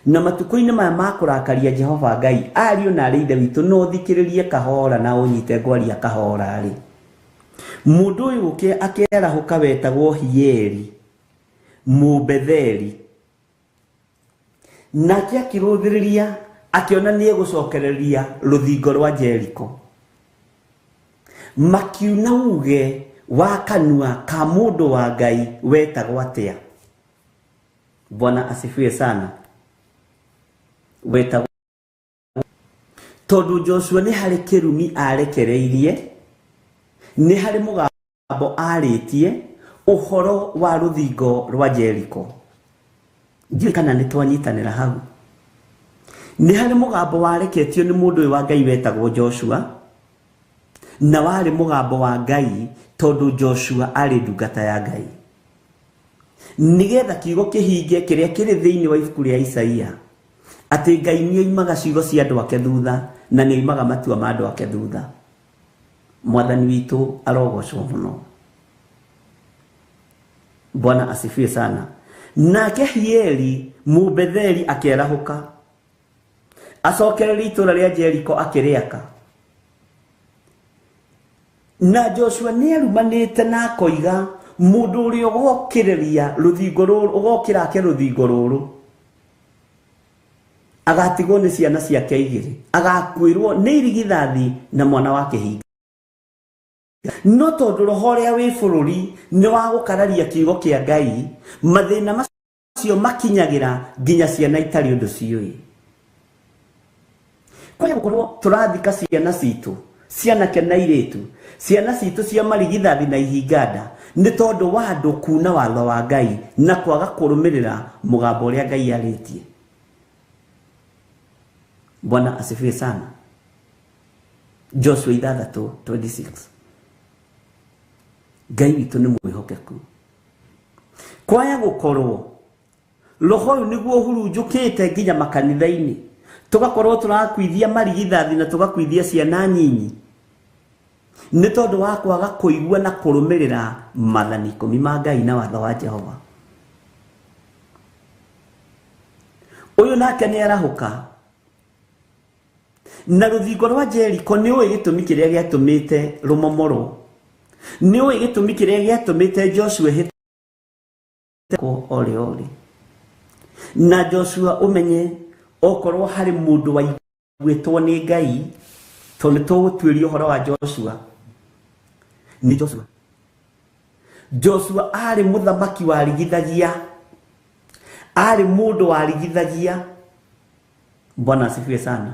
na matukũ-inĩ maya ma kũrakaria Jehova Ngai, ariũ na arĩ ithe witũ, no thikĩrĩrie kahora na ũnyite ngwaria kahora-rĩ, mũndũ ũyũ akĩarahũka wetagwo Hieli Mũbetheli, nake akĩrũthĩrĩria akĩona nĩ egũcokereria rũthingo rwa Jeriko. Makiuna uge wa kanua ka mũndũ wa Ngai wetagwo atĩa? Bwana asifiwe sana. Wetagwo tondũ Joshua nĩ harĩ kĩrumi arekereirie, nĩ harĩ mũgambo arĩtie ũhoro wa rũthingo rwa Jeriko. Ndiũĩ kana nĩ twanyitanĩra hau. Nĩ harĩ mũgambo wareketio nĩ mũndũ ũyũ wa Ngai wetagwo Joshua, na warĩ mũgambo wa Ngai tondũ Joshua arĩ ndungata ya Ngai, nĩgetha kiugo kĩhinge kĩrĩa kĩrĩ thĩinĩ wa ibuku rĩa Isaia atĩ Ngai nĩ oimaga ciugo cia andũ ake thutha na nĩ oimaga matua ma andũ ake thutha. Mwathani witũ arogocwo mũno. Bwana asifiwe sana. Nake Hieli Mũbetheli akĩarahũka acokereria itũũra rĩa Jeriko akĩrĩaka. Na Joshua nĩ arumanĩte na akoiga mũndũ ũrĩa ũgokĩrĩria rũthingo rũrũ, ũgokĩra ake rũthingo rũrũ, agatigwo nĩ ciana ciake igĩrĩ, agakuĩrwo nĩ irigithathi na mwana wa kĩhinga. No tondũ roho ũrĩa wĩ bũrũri nĩ wa gũkararia kiugo kĩa Ngai, mathĩna macio makinyagĩra nginya ciana itarĩ ũndũ ciũĩ. Kwaya gũkorwo tũrathika ciana citũ, cianake na airĩtu, ciana citũ cia marigithathi na ihinganda, nĩ tondũ wa andũ kuna watho wa Ngai na kwaga kũrũmĩrĩra mũgambo ũrĩa Ngai arĩtie. Bwana asifiwe sana. Joshua 6:26. Ngai witũ nĩ mwĩhokeku. Kwaya gũkorwo roho ũyũ nĩguo ũhurunjũkĩte nginya makanitha-inĩ, tũgakorwo tũrakuithia marigithathi na tũgakuithia ciana nyinyi nĩ tondũ wa kwaga kũigua na kũrũmĩrĩra maathani 10 ma Ngai na watho wa Jehova. Ũyũ nake nĩ arahũka na rũthingo rwa Jeriko. Nĩ ũĩ gĩtũmi kĩrĩa gĩatũmĩte rũmomorwo, nĩ ũĩ gĩtũmi kĩrĩa gĩatũmĩte Joshua hĩtwo orĩ orĩ. Na Joshua ũmenye okorwo harĩ mũndũ waiguĩtwo nĩ Ngai, tondũ nĩ tũgũtuĩria ũhoro wa Joshua, nĩ Joshua. Joshua arĩ mũthamaki warigithagia, arĩ mũndũ warigithagia. Bwana asifiwe sana.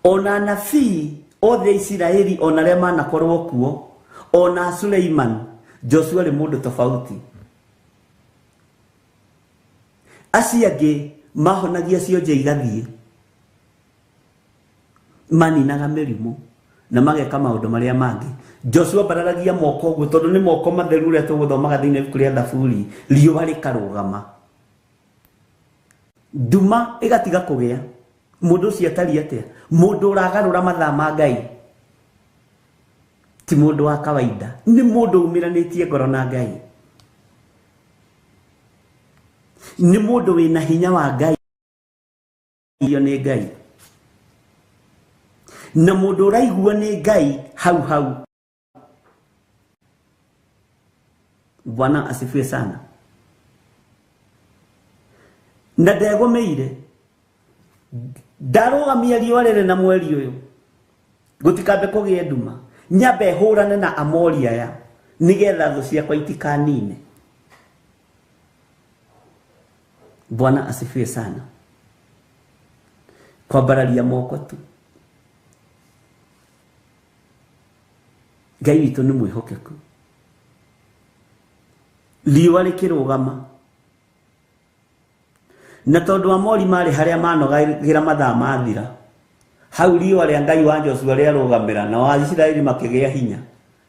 Ona anabii othe a Isiraeli ona arĩa manakorwo kuo, ona Suleiman, Joshua arĩ mũndũ tofauti. Acio angĩ mahonagia cionje igathiĩ, maninaga mĩrimũ na mageka maũndũ marĩa mangĩ. Joshua ambararagia moko ũguo tondũ nĩ moko matheru ũrĩa tũgũthomaga thĩinĩ wa ibuku rĩa Thaburi, riũa rĩkarũgama. Nduma ĩgatiga kũgĩa. Mũndũ ũcio atariĩ atĩa? Mũndũ ũragarũra mathaa ma Ngai. Ti mũndũ wa kawaida, nĩ mũndũ umĩranĩtie ngoro na Ngai. Nĩ mũndũ wĩna hinya wa Ngai, nĩ Ngai. Na mũndũ ũraiguo nĩ Ngai hau hau. Bwana asifiwe sana. Na ndegũmĩire, ndarũgamia riũa rĩrĩ na mweri ũyũ, gũtikambe kũgĩe nduma, nyambe hũrane na Amori aya nĩgetha thũ ciakwa itikanine. Bwana asifiwe sana. Kwambararia moko tu. Ngai witũ nĩ mwĩhokeku. Riũa rĩkĩrũgama. Na tondũ Amori marĩ harĩa manogagĩra mathaa mathira, hau riũa rĩa Ngai wa Joshua rĩarũgamĩra, na wa Isiraeli makĩgĩa hinya.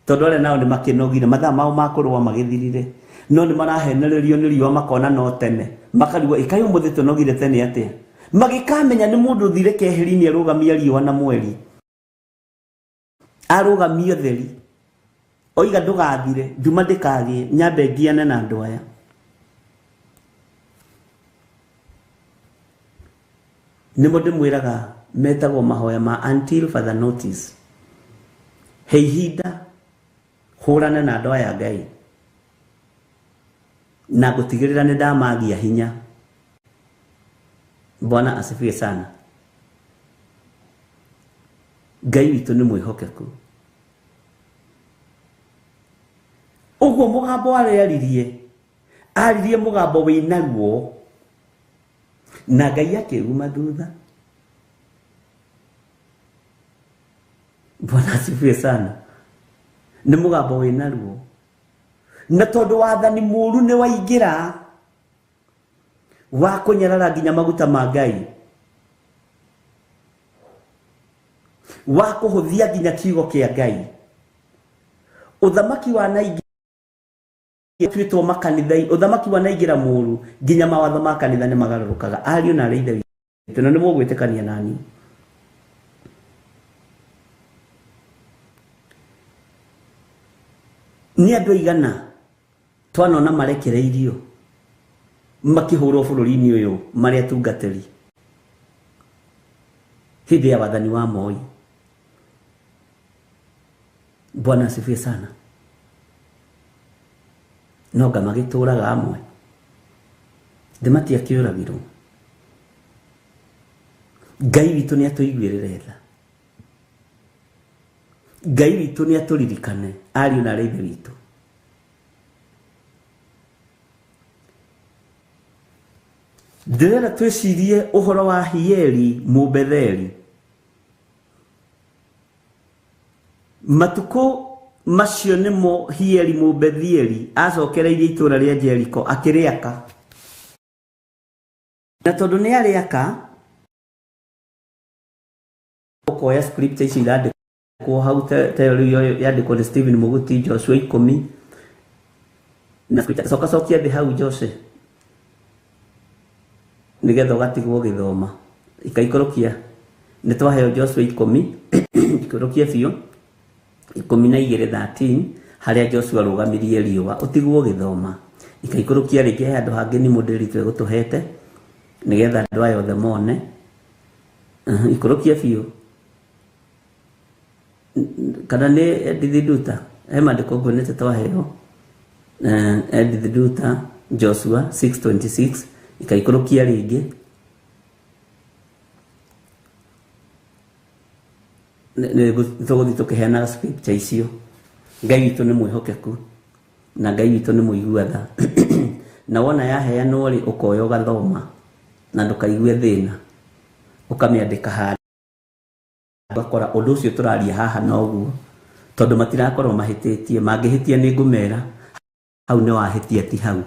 Tondũ arĩa nao nĩ makĩnogire, mathaa mao ma kũrũa magĩthirire. No nĩ marahenererio nĩ riũa makona no tene. Makarigwo, ĩkaĩ ũmũthĩ tũnogire tene atĩa? Magĩkamenya nĩ mũndũ ũthire keheri-inĩ arũgamia riũa na mweri. Arũgamia ũtheri. Oiga ndũgathire, nduma ndĩkagĩe, nyambe ngiane na andũ aya. Nĩmo ndĩmwĩraga metagwo mahoya ma until further notice. He ihinda hũrane na andũ aya Ngai. Na ngũtigĩrĩra nĩ ndamagia hinya. Bwana asifiwe sana. Ngai witũ nĩ mwĩhokeku. Ũguo mũgambo arĩaririe, aririe mũgambo wĩna ruo, na Ngai akĩuma thutha. Bwana asifiwe sana. Nĩ mũgambo wĩna ruo. Na tondũ wathani mũru nĩ waingĩra wa kũnyarara nginya maguta ma Ngai, wa kũhũthia nginya kiugo kĩa Ngai, ũthamaki wa naingĩra tuĩtwo makanitha, ũthamaki wa naingĩra mũru nginya mawatho ma kanitha nĩ magarũrũkaga. Ariũ na arĩ ithe witũ, na nĩ mũgwĩtĩkania nani. Nĩ andũ aigana twanona marekereirio makĩhũrwo bũrũri-inĩ ũyũ marĩ atungatĩri hĩndĩ ya wathani wa Moi. Bwana asifiwe sana. No nga magĩtũraga amwe thĩ matiakĩũragirwo. Ngai witũ nĩ atũiguĩrĩre tha. Ngai witũ nĩ atũririkane ariũ na arĩ ithe witũ. Ndĩrenda twĩcirie ũhoro wa Hieli Mũbetheli. Matukũ macio nĩmo Hieli Mũbethieli acokereirie itũũra rĩa Jeriko akĩrĩaka. Na tondũ nĩ arĩaka, ũkoya scripture icio irandĩkwo hau ta ĩyo rĩu yandĩkwo nĩ Stephen Muguti, Joshua 10. Na scripture coka cokia thĩ hau Jose, nĩgetha ũgatigwo ũgĩthoma. Ikaikũrũkia, nĩ twaheo Joshua 10, ikũrũkia biũ 12 13, harĩa Joshua arũgamirie riũa, ũtigwo ũgĩthoma. Ikaikũrũkia rĩngĩ he handũ hangĩ nĩ mũndĩri twegũtũhete nĩgetha andũ aya othe mone. Ikũrũkia biũ. Kana nĩ Edith Nduta, he maandĩko nguonete twaheo. Edith Nduta, Joshua 6:26, ikaikũrũkia rĩngĩ. Nĩ tũgũthiĩ tũkĩheanaga scripture icio. Ngai witũ nĩ mwĩhokeku na Ngai witũ nĩ mũigua tha. Na wona yaheanwo rĩ, ũkoya ũgathoma na ndũkaigue thĩna, ũkamĩandĩka handũ, ũgakora ũndũ ũcio tũraria haha noguo, tondũ matirakorwo mahĩtĩtie. Mangĩhĩtia nĩ ngũmera hau nĩ wahĩtia, ti hau.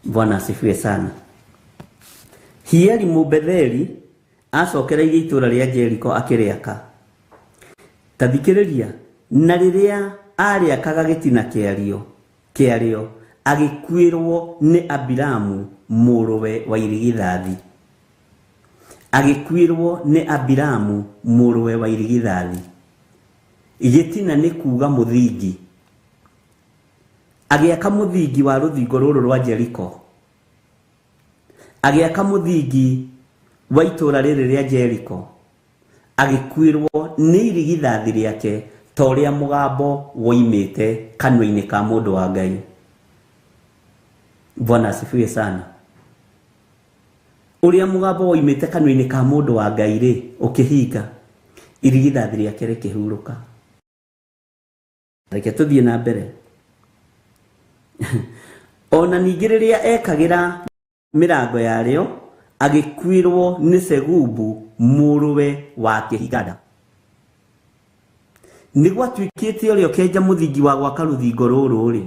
Bwana asifiwe sana. Hieli Mũbetheli acokereirie itũũra rĩa Jeriko akĩrĩaka. Ta thikĩrĩria, na rĩrĩa arĩakaga gĩtina kĩarĩo, agĩkuĩrwo nĩ Abiramu Mũrũwe wa irigithathi. Agĩkuĩrwo nĩ Abiramu mũrũwe wa irigithathi. Gĩtina nĩ kuuga mũthingi. Agĩaka mũthingi wa rũthingo rũrũ rwa Jeriko. Agĩaka mũthingi wa itũũra rĩrĩ rĩa Jeriko. Agĩkuĩrwo nĩ irigithathi rĩake ta ũrĩa mũgambo woimĩte kanua-inĩ ka mũndũ wa Ngai. Bwana asifiwe sana. Ũrĩa mũgambo woimĩte kanua-inĩ ka mũndũ wa Ngai rĩ, ũkĩhinga, irigithathi rĩake rĩkĩhurũka. Reke tũthiĩ na mbere. Ona ningĩ rĩrĩa ekagĩra mĩrango yarĩo, agĩkuĩrwo nĩ Segubu mũrũwe wa kĩhinganda. Nĩ gwatuĩkĩte ũrĩa ũkenja mũthingi wa gwaka rũthingo rũrũ rĩ,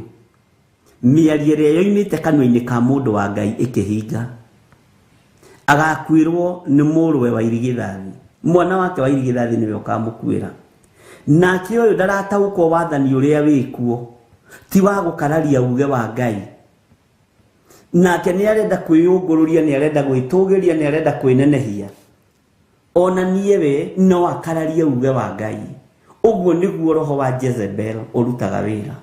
mĩario ĩrĩa yoimĩte kanua-inĩ ka mũndũ wa Ngai ĩkĩhinga. Agakuĩrwo nĩ mũrũwe wa irigithathi. Mwana wake wa irigithathi nĩwe ũkamũkuĩra. Nake ũyũ ndarataũkwo wathani ũrĩa wĩkuo, ti wa gũkararia uge wa Ngai. Nake nĩ arenda kwĩyũngũrũria, nĩ arenda gwĩtũgĩria, nĩ arenda kwĩnenehia. Ona niĩ we no akararie uge wa Ngai. Ũguo nĩguo roho wa Jezebel ũrutaga wĩra.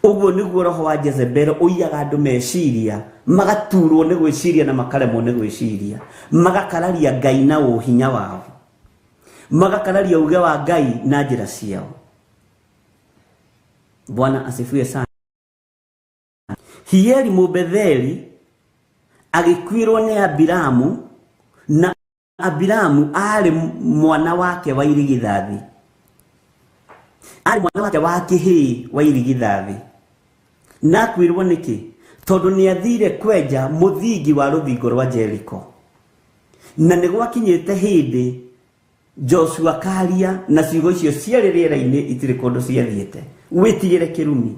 Ũguo nĩguo roho wa Jezebel ũiyaga andũ meciria, magaturwo nĩ gwĩciria na makaremwo nĩ gwĩciria. Magakararia Ngai na ũhinya wao. Magakararia uge wa Ngai na njĩra ciao. Bwana asifiwe sana. Hieli Mũbetheli agĩkuĩrwo nĩ Abiramu, na Abiramu aarĩ mwana wake wa irigithathi. Aarĩ mwana wake wa kĩhĩĩ wa irigithathi. Na akuĩrwo nĩkĩ? Tondũ nĩ athire kwenja mũthingi wa rũthingo rwa Jeriko. Na nĩ gwakinyĩte hĩndĩ Joshua karia na ciugo icio ciarĩ rĩera-inĩ itirĩ kũndũ ciathiĩte. Wĩtigĩre kĩrumi.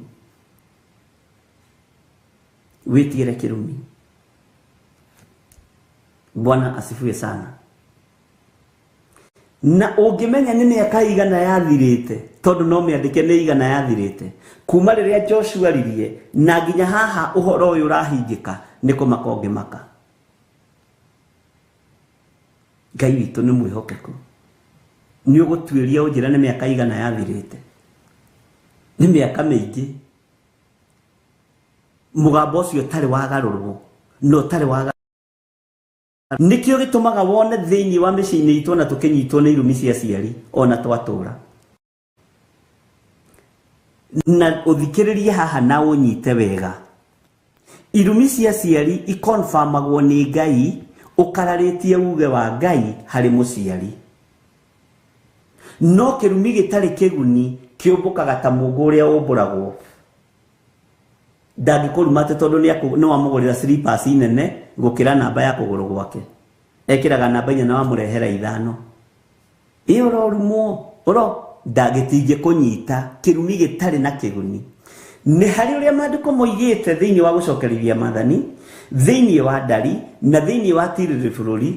Wĩtigĩre kĩrumi. Bwana asifiwe sana. Na ũngĩmenya nĩ mĩaka igana yathirĩte, tondũ no mĩandĩke nĩ igana yathirĩte, kuma rĩrĩa Joshua aririe na nginya haha ũhoro ũyũ ũrahingĩka, nĩ kũmaka ũngĩmaka. Ngai witũ nĩ mwĩhokeku. Nĩ ũgũtuĩria ũnjĩre nĩ mĩaka igana yathirĩte. Nĩ mĩaka mĩingĩ. Mũgambo ũcio ũtarĩ wagarũrwo, na ũtarĩ wagarũrwo. Nĩkĩo gĩtũmaga wone thĩinĩ wa mĩciĩ-inĩ itũ ona tũkĩnyitwo nĩ irumi cia aciari ona twatũra. Na ũthikĩrĩrie haha na ũnyite wega. Irumi cia aciari ikonfamagwo nĩ Ngai ũkararĩtie uge wa Ngai harĩ mũciari. No kĩrumi gĩtarĩ kĩguni kĩũmbũkaga ta mũngũ ũrĩa ũmbũragwo. Ndangĩkũruma atĩ tondũ nĩ wamũgũrĩra slippers nene gũkĩra namba ya kũgũrũ gwake. Ekĩraga namba 4 na wamũrehera 5. Ĩ ũrorumwo, ũro ndagĩtingĩ kũnyita kĩrumi gĩtarĩ na kĩguni. Nĩ harĩ ũrĩa maandĩko moigĩte thĩinĩ wa gũcokerithia maathani, thĩinĩ wa ndari na thĩinĩ wa tirĩrĩ bũrũri.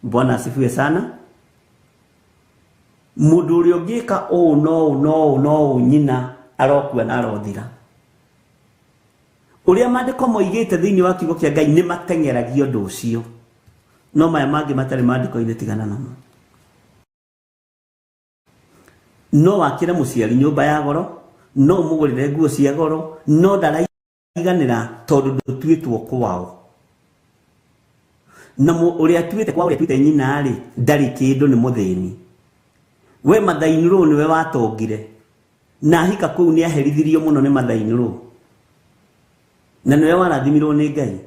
Bwana asifiwe sana. Mũndũ ũrĩa ũngĩka ũũ no ũũ no ũũ no ũũ nyina arokua na arothira. Ũrĩa maandĩko moigĩte thĩinĩ wa kiugo kĩa Ngai nĩ mateng'eragia ũndũ ũcio. No maya mangĩ matarĩ maandĩko-inĩ tigana namo. No wakĩre mũciari nyũmba ya goro, no ũmũgũrĩre nguo cia goro, no ndaraiganĩra tondũ ndũtuĩtwo kwao. Na ũrĩa atuĩte kwao, ũrĩa atuĩte nyina rĩ, ndarĩ kĩndũ, nĩ mũthĩni. We Mathai-in-law nĩwe watongire. Na ahika kũu nĩ aherithirio mũno nĩ Mathai-in-law. Na nĩwe warathimirwo nĩ Ngai.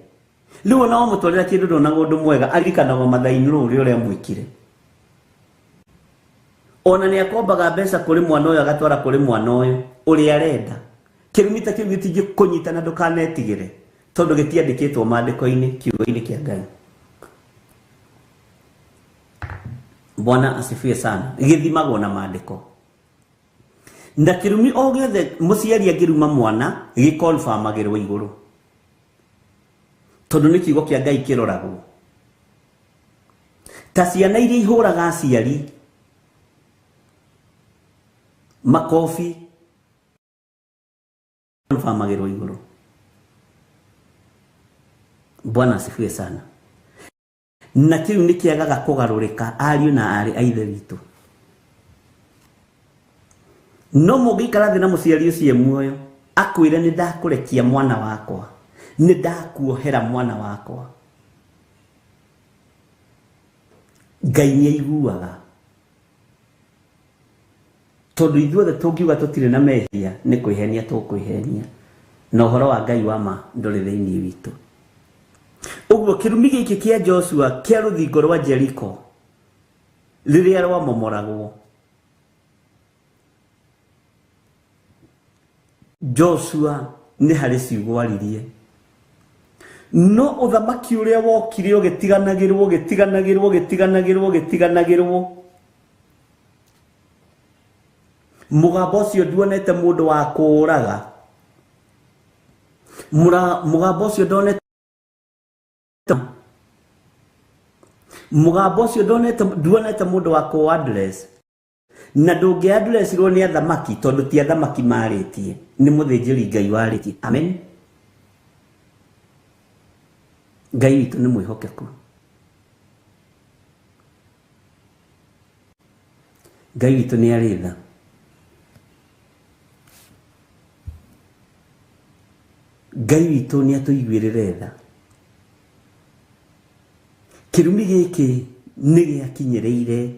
Rĩu ona wamũtwarĩra kĩndũ ndonaga ũndũ mwega, aririkanagwo Mathai-in-law ũrĩa ũrĩa mwĩkire. Ona nĩ akombaga mbeca kũrĩ mwana ũyũ agatwara kũrĩ mwana ũyũ ũrĩa arenda. Kĩrumi ta kĩu gĩtingĩkũnyita na ndũkanetigĩre tondũ gĩtiandĩkĩtwo maandĩko-inĩ kiugo-inĩ kĩa Ngai. Bwana asifiwe sana. Gĩthimagwo na maandĩko. Na kĩrumi o gĩothe mũciari angĩruma mwana gĩkonfamagĩrwo igũrũ. Tondũ nĩ kiugo kĩa Ngai kĩroragwo. Ta ciana iria ihũraga aciari makobi konfamagĩrwo igũrũ. Bwana asifiwe sana. Na kĩu nĩ kĩagaga kũgarũrĩka ariũ na aarĩ a Ithe witũ. No mũngĩikara thĩ na mũciari ũcio e muoyo akwĩre nĩ ndakũrekia mwana wakwa, nĩ ndakuohera mwana wakwa, Ngai nĩ aiguaga. Tondũ ithuothe tũngiuga tũtirĩ na mehia nĩ kwĩhenia tũkwĩhenia, na ũhoro wa Ngai wa ma ndũrĩ thĩinĩ witũ. Ũguo kĩrumi gĩkĩ kĩa Joshua kĩa rũthingo rwa Jeriko rĩrĩa rwamomoragwo, Joshua nĩ harĩ ciugo aririe, no ũthamaki ũrĩa wokire ũgĩtiganagĩrwo ũgĩtiganagĩrwo ũgĩtiganagĩrwo ũgĩtiganagĩrwo. Mũgambo ũcio nduonete mũndũ wa kũũraga, mũgambo ũcio ndonete, mũgambo ũcio nduonete mũndũ wa kũ address, na ndũngĩ addressirwo nĩ athamaki tondũ ti athamaki marĩtie, nĩ mũthĩnjĩri Ngai warĩtie. Amen. Ngai witũ nĩ mwĩhokeku. Ngai witũ nĩ arĩ tha. Ngai witũ nĩ atũiguĩrĩre tha. Kĩrumi gĩkĩ nĩ gĩakinyĩrĩire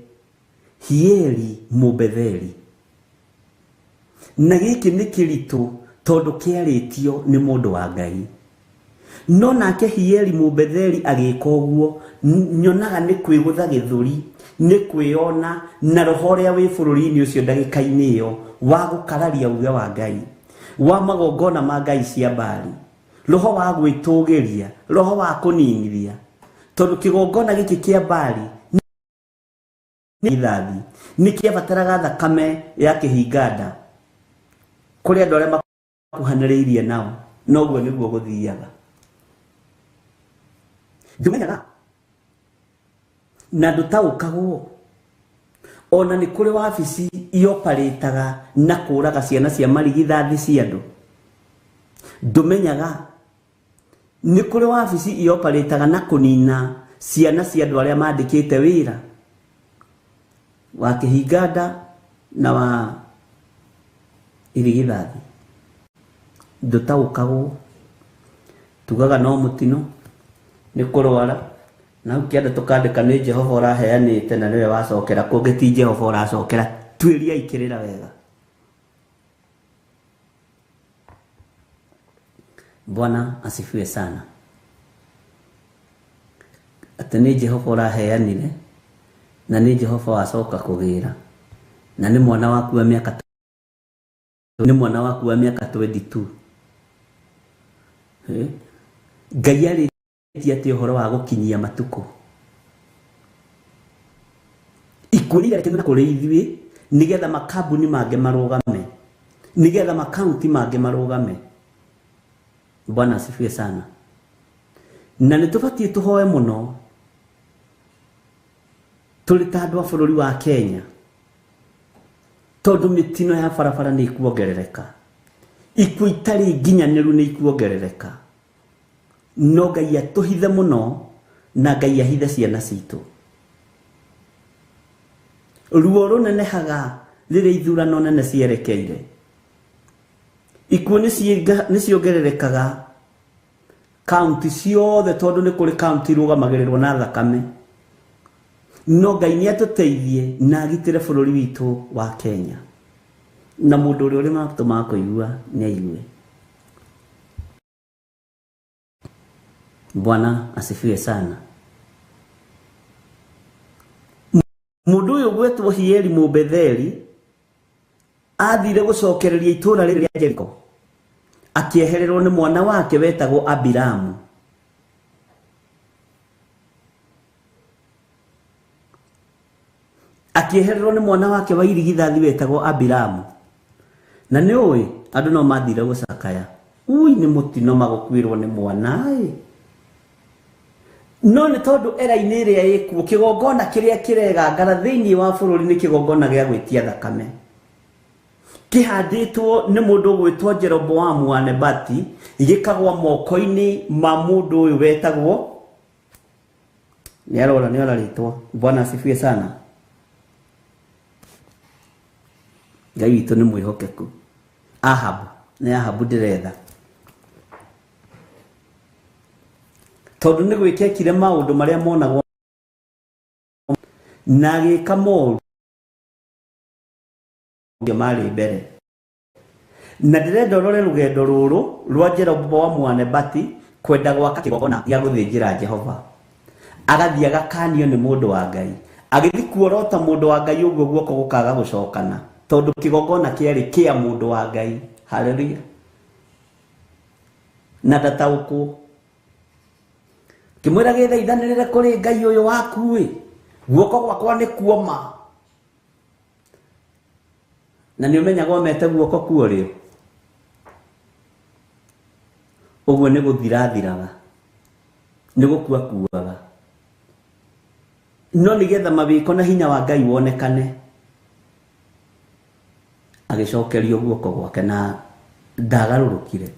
Hieli Mũbetheli, na gĩkĩ nĩ kĩritũ tondũ kĩarĩtio nĩ mũndũ wa Ngai. No nake Hieli Mũbetheli agĩka ũguo, nyonaga nĩ kwĩgũtha gĩthũri, nĩ kwĩona na roho ũrĩa wĩ bũrũri-inĩ ũcio ndagĩka-inĩ ĩyo wa gũkararia uge wa Ngai, wa magongona ma Ngai cia Baali, roho wa gwĩtũgĩria, roho wa kũninithia, tondũ kĩgongona gĩkĩ kĩa Baali ithathi nĩ kĩabataraga thakame ya kĩhinganda kũrĩ andũ arĩa makuhanĩrĩirie nao, noguo nĩguo gũthiaga. Ndũmenyaga na ndũtaũkagwo. Ona nĩ kũrĩ wabici ioparĩtaga na kũraga ciana cia marigithathi cia andũ. Ndũmenyaga nĩ kũrĩ wabici ioparĩtaga na kũnina ciana cia andũ arĩa mandĩkĩte wĩra wa kĩhinganda na wa irigithathi. Ndũtaũkagwo, tugaga no mũtino nĩ kũrwara, na hau kĩanda tũkandĩka nĩ Jehova ũraheanĩte na nĩwe wacokera, kũngĩ ti Jehova ũracokera. Tuĩriai kĩrĩra wega. Bwana asifiwe sana. Atĩ nĩ Jehova ũraheanire na nĩ Jehova wacoka kũgĩra, na nĩ mwana waku wa mĩaka, nĩ mwana waku wa mĩaka 22. Ngai arĩtie atĩ ũhoro wa gũkinyia matukũ. Ikuũ nĩ kũrĩ ithuĩ nĩgetha makambuni mangĩ marũgame, nĩgetha makaunti mangĩ marũgame. Bwana asifiwe sana. Na nĩ tũbatiĩ tũhoe mũno tũrĩ ta andũ a bũrũri wa Kenya, tondũ mĩtino ya barabara nĩ ikuongerereka, ikuũ itarĩ nginyanĩru nĩ ikuongerereka. No Ngai atũhithe mũno na Ngai ahithe ciana citũ. Ruo rũnenehaga rĩrĩa ithurano nene cierekeire. Ikuũ nĩ ciongererekaga kaunti ciothe, tondũ nĩ kũrĩ kaunti irũgamagĩrĩrwo na thakame. No Ngai nĩ atũteithie na agitĩre bũrũri witũ wa Kenya, na mũndũ ũrĩa ũrĩ matũ ma kũigua nĩ aigue. Bwana asifiwe sana. Mũndũ ũyũ gwetwo Hieli Mũbetheli athire gũcokereria itũũra rĩrĩ rĩa Jeriko, akĩehererwo nĩ mwana wake wetagwo Abiramu. Akĩehererwo nĩ mwana wake wa irigithathi wetagwo Abiramu. Na nĩ ũĩ andũ no mathire gũcakaya, ui nĩ mũtino magũkuĩrwo nĩ mwana ĩ. No nĩ tondũ era-inĩ ĩrĩa ĩkuo, kĩgongona kĩrĩa kĩregangara thĩinĩ wa bũrũri nĩ kĩgongona gĩa gwĩtia thakame, kĩhandĩtwo nĩ mũndũ ũgwĩtwo Jeroboamu wa Nebati, Gĩkagwa moko-inĩ ma mũndũ ũyũ wetagwo nĩ arora nĩ ora rĩtwa. Bwana asifiwe sana. Ngai witũ nĩ mwĩhokeku. Ahabu, nĩ Ahabu ndĩretha. Tondũ nĩ gwĩkekire maũndũ marĩa monagwo na agĩka moru marĩ mbere. Na ndĩrenda ũrore rũgendo rũrũ rwa Jeroboamu wa Nebati kwenda gwaka kĩgongona gĩa gũthĩnjĩra Jehova. Agathiĩ agakanio nĩ mũndũ wa Ngai. Agĩthiĩ kuorota mũndũ wa Ngai ũguo guoko gũkaga gũcokana tondũ kĩgongona kĩarĩ kĩa mũndũ wa Ngai. Haleluya. Na ndataũkwo. Kĩmwĩra gĩthaithanĩrĩre kũrĩ Ngai ũyũ waku ĩ, guoko gwakwa nĩ kuoma. Na nĩ ũmenyaga omete guoko kuo rĩo. Ũguo nĩ gũthirathiraga. Nĩ gũkua kuaga. No nĩgetha mawĩko na hinya wa Ngai wonekane, agĩcokerio guoko gwake na ndagarũrũkire.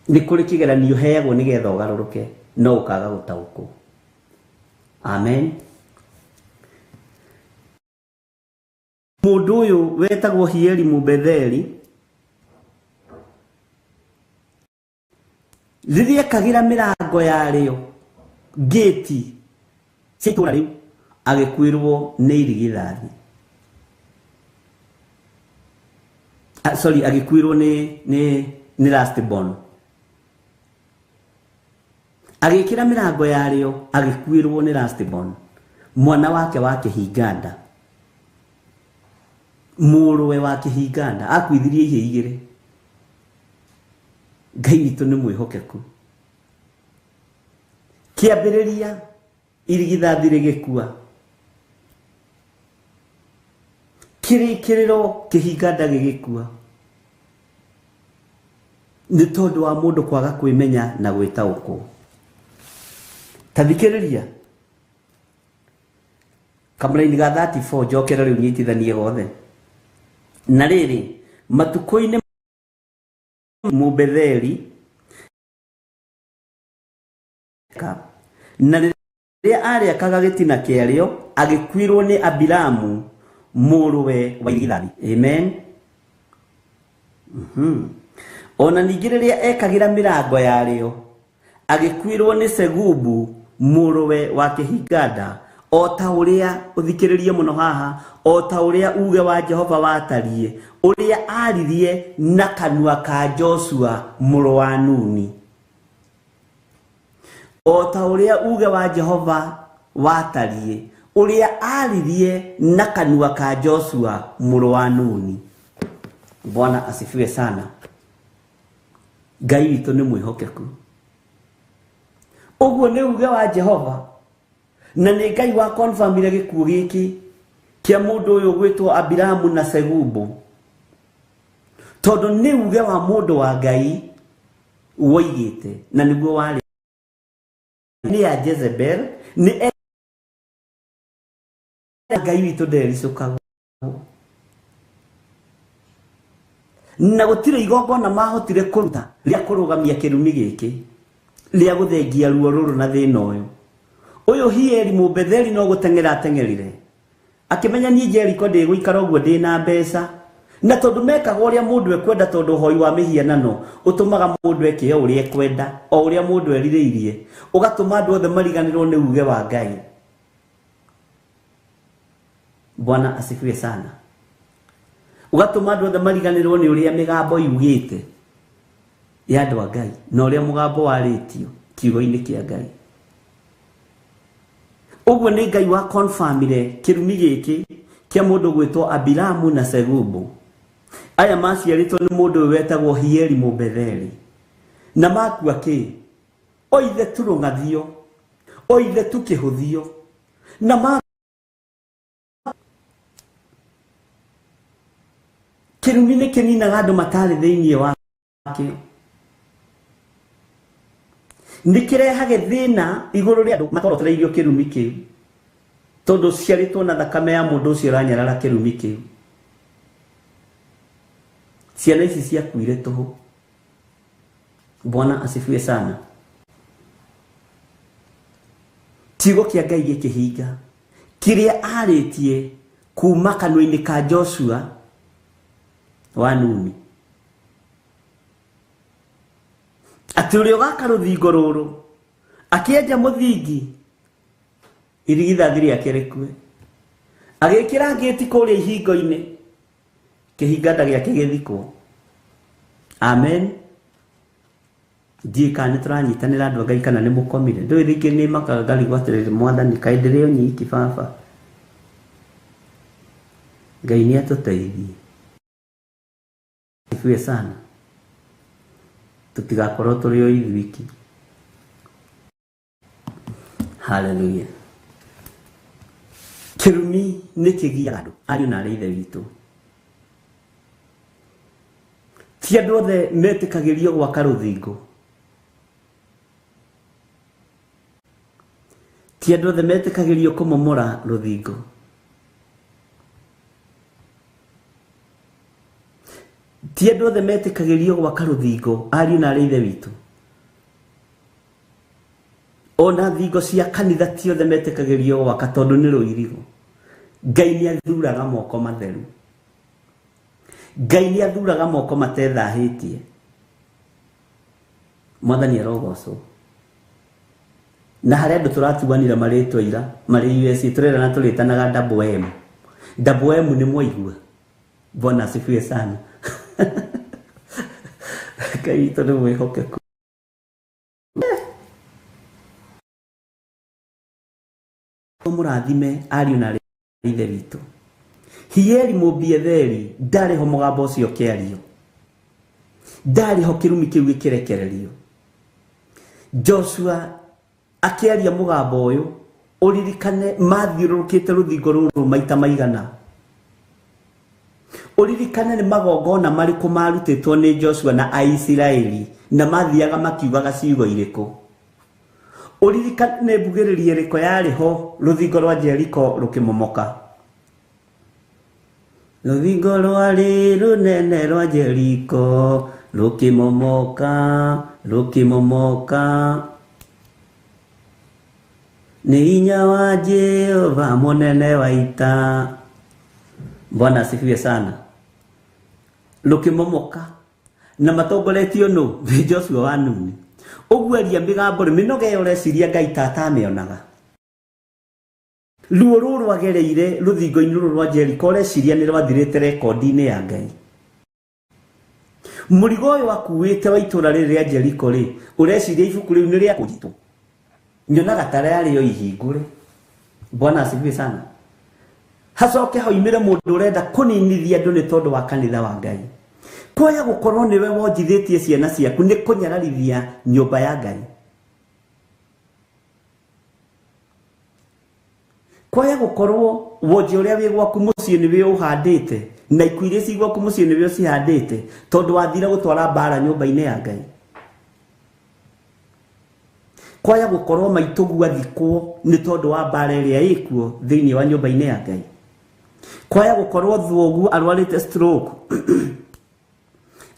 Nĩ kũrĩ kĩgeranio ũheagwo nĩgetha ũgarũrũke, no ũkaga gũtaũkwo. Amen. Mũndũ ũyũ wetagwo Hieli Mũbetheli, rĩrĩa ekagĩra mĩrango yarĩo ngĩti cia itũũra rĩu, agĩkuĩrwo nĩ irigithathi. Sorry, agĩkuĩrwo nĩ last born. Agĩkĩra mĩrango yarĩo, agĩkuĩrwo nĩ last born, mwana wake wa kĩhinganda, mũrũwe wa kĩhinganda, akuithirie ihĩĩ igĩrĩ. Ngai witũ nĩ mwĩhokeku. Kĩambĩrĩria irigithathi rĩgĩkua, kĩrĩkĩrĩro kĩhinganda gĩgĩkua, nĩ tondũ wa mũndũ kwaga kwĩmenya na gwĩtaũkwo. Ta thikĩrĩria kamũraini ga 34, njokere rĩu nyitithanie gothe. Na rĩrĩ, matukũ-inĩ Mũbetheli, na rĩrĩa arĩakaga gĩtina kĩarĩo, agĩkuĩrwo nĩ Abiramu mũrũwe wa irigithathi. Amen. Ona ningĩ rĩrĩa ekagĩra mĩrango yarĩo, agĩkuĩrwo nĩ Segubu mũrũwe wa kĩhinganda, o ta ũrĩa ũthikĩrĩrie mũno haha, o ta ũrĩa uge wa Jehova watariĩ, ũrĩa aririe na kanua ka Joshua mũrũ wa Nuni. O ta ũrĩa uge wa Jehova watariĩ, ũrĩa aririe na kanua ka Joshua mũrũ wa Nuni. Bwana asifiwe sana. Ngai witũ nĩ mwĩhokeku. Ũguo nĩ uge wa Jehova, na nĩ Ngai wa confirmire gĩkuũ gĩkĩ kĩa mũndũ ũyũ gwĩtwo Abiramu na Segubu, tondũ nĩ uge wa mũndũ wa Ngai woigĩte, na nĩguo warĩ nĩ ya Jezebel. Nĩ Ngai witũ ndericũkagwo, na gũtirĩ igongona mahotire kũruta rĩa kũrũgamia kĩrumi gĩkĩ, rĩa gũthengia ruo rũrũ na thĩna ũyũ. Ũyũ Hieli Mũbetheli no gũteng'era ateng'erire, akĩmenya niĩ Jeriko ndĩgũikara ũguo ndĩna mbeca. Na tondũ mekaga ũrĩa mũndũ ekwenda, tondũ ũhoi wa mĩhianano ũtũmaga mũndũ eke o ũrĩa ekwenda, o ũrĩa mũndũ erirĩirie, ũgatũma andũ othe mariganĩrwo nĩ uge wa Ngai. Bwana asifiwe sana. Ũgatũma andũ othe mariganĩrwo nĩ ũrĩa mĩgambo yugĩte ya andũ a Ngai, na ũrĩa mũgambo warĩtio kiugo-inĩ kĩa Ngai. Ũguo nĩ Ngai wa confirmire kĩrumi gĩkĩ kĩa mũndũ gwĩtwo Abiramu na Segubu. Aya maciarĩtwo nĩ mũndũ ũyũ wetagwo Hieli Mũbetheli, na makua kĩ? O ithe tu rũng'athio, o ithe tu kĩhũthio, na ma kĩrumi nĩ kĩninaga andũ matarĩ thĩinĩ wakĩo. Nĩ kĩrehage thĩna igũrũ rĩa andũ matorotereirio kĩrumi kĩu, tondũ ciarĩtwo na thakame ya mũndũ ũcio ũranyarara kĩrumi kĩu. Ciana ici ciakuire tũhũ. Bwana asifiwe sana. Kiugo kĩa Ngai gĩkĩhinga kĩrĩa arĩtie kuma kanua-inĩ ka Joshua wa Nuni, atĩ ũrĩa ũgaka rũthingo rũrũ akĩenja mũthingi irigithathi rĩake rĩkue, agĩkĩra ngĩti kũrĩa ihingo-inĩ, kĩhinga nda gĩake gĩthikwo. Amen. Ndiũĩ kana nĩ tũranyitanĩra andũ a Ngai kana nĩ mũkomire. Ndũĩ rĩngĩ nĩ makaga ngarigwo atĩrĩrĩ, Mwathani kaĩ ndĩrĩ o nyiki baba. Ngai nĩ atũteithie. Asifiwe sana. Tũtigakorwo tũrĩ o ithuiki. Haleluya. Kĩrumi nĩ kĩgiaga andũ ariũ na arĩ ithe witũ. Ti andũ othe metĩkagĩrio gwaka rũthingo. Ti andũ othe metĩkagĩrio kũmomora rũthingo. Ti andũ othe metĩkagĩrio gwaka rũthingo, ariũ na arĩ ithe witũ. Ona thingo cia kanitha ti othe metĩkagĩrio gwaka tondũ nĩ rũirigo. Ngai nĩ athuraga moko matheru. Ngai nĩ athuraga moko matethahĩtie. Mwathani arogocwo. Na harĩ andũ tũratuanire marĩtwa ira marĩ USA, tũrerana tũrĩtanaga double M. Double M nĩ mwaigua. Bwana asifiwe sana. Ngai witũ nĩ mwĩhokeku. Mũrathime ariũ na ithe witũ. Hieli Mũbietheri ndarĩ ho mũgambo ũcio ũkĩario, ndarĩ ho kĩrumi kĩu gĩkĩrekererio. Joshua akĩaria mũgambo ũyũ, ũririkane mathiũrũrũkĩte rũthingo rũrũ maita maigana. Ũririkane nĩ magongona marĩkũ marutĩtwo nĩ Joshua na Aisiraeli na mathiaga makiugaga ciugo irĩkũ. Ũririkane nĩ mbugĩrĩrio ĩrĩkũ yarĩ ho rũthingo rwa Jeriko rũkĩmomoka. Rũthingo rwarĩ rũnene rwa Jeriko rũkĩmomoka, rũkĩmomoka. Nĩ hinya wa Jehova mũnene wa ita. Bwana asifiwe sana. Rũkĩmomoka na matongoretio nũ? Nĩ Joshua wa Nuni. Ũguo aria mĩgambo rĩ, mĩnoga ĩyo ũreciria Ngai ta atamĩonaga. Ruo rũrũ rwagereire rũthingo-inĩ rũrũ rwa Jeriko ũreciria nĩ rwathirĩte rekondi-inĩ ya Ngai. Mũrigo ũyũ akuĩte wa itũũra rĩrĩ rĩa Jeriko rĩ, ũreciria ibuku rĩu nĩ rĩa kũrutwo. Nyonaga ta rĩarĩ o ihingũre. Bwana asifiwe sana. Hacoke hoimĩre mũndũ ũrenda kũninithia andũ nĩ tondũ wa kanitha wa Ngai. Kwaya gũkorwo nĩwe wonjithĩtie ciana ciaku nĩ kũnyararithia nyũmba ya Ngai. Kwaya gũkorwo wonje ũrĩa wĩ gwaku mũciĩ nĩwe ũhandĩte na ikuũ iria ci gwaku mũciĩ nĩwe ũcihandĩte tondũ wathire gũtwara mbara nyũmba-inĩ ya Ngai. Kwaya gũkorwo maitũguo athikwo nĩ tondũ wa mbara ĩrĩa ĩkuo thĩinĩ wa nyũmba-inĩ ya Ngai. Kwaya gũkorwo thoguo arwarĩte stroke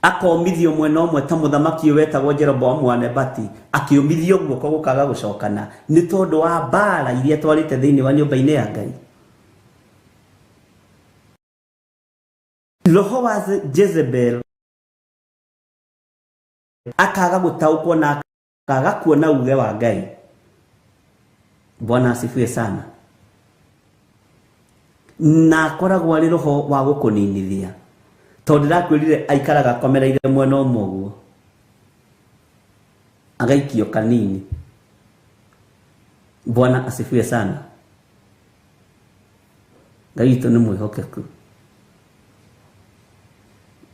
akomithio mwena ũmwe ta mũthamaki ũyũ wetagwo Jeroboamu wa Nebati akĩũmithio guoko gũkaga gũcokana nĩ tondũ wa mbara iria twarĩte thĩinĩ wa nyũmba-inĩ ya Ngai. Roho wa Jezebel akaga gũtaũkwo na akaga kuona uge wa Ngai. Bwana asifiwe sana. Na akoragwo arĩ roho wa gũkũninithia tondũ ndĩrakwĩrire aikaraga akomereire mwena ũmwe ũguo agaikio kanini. Bwana asifiwe sana. Ngai witũ nĩ mwĩhokeku.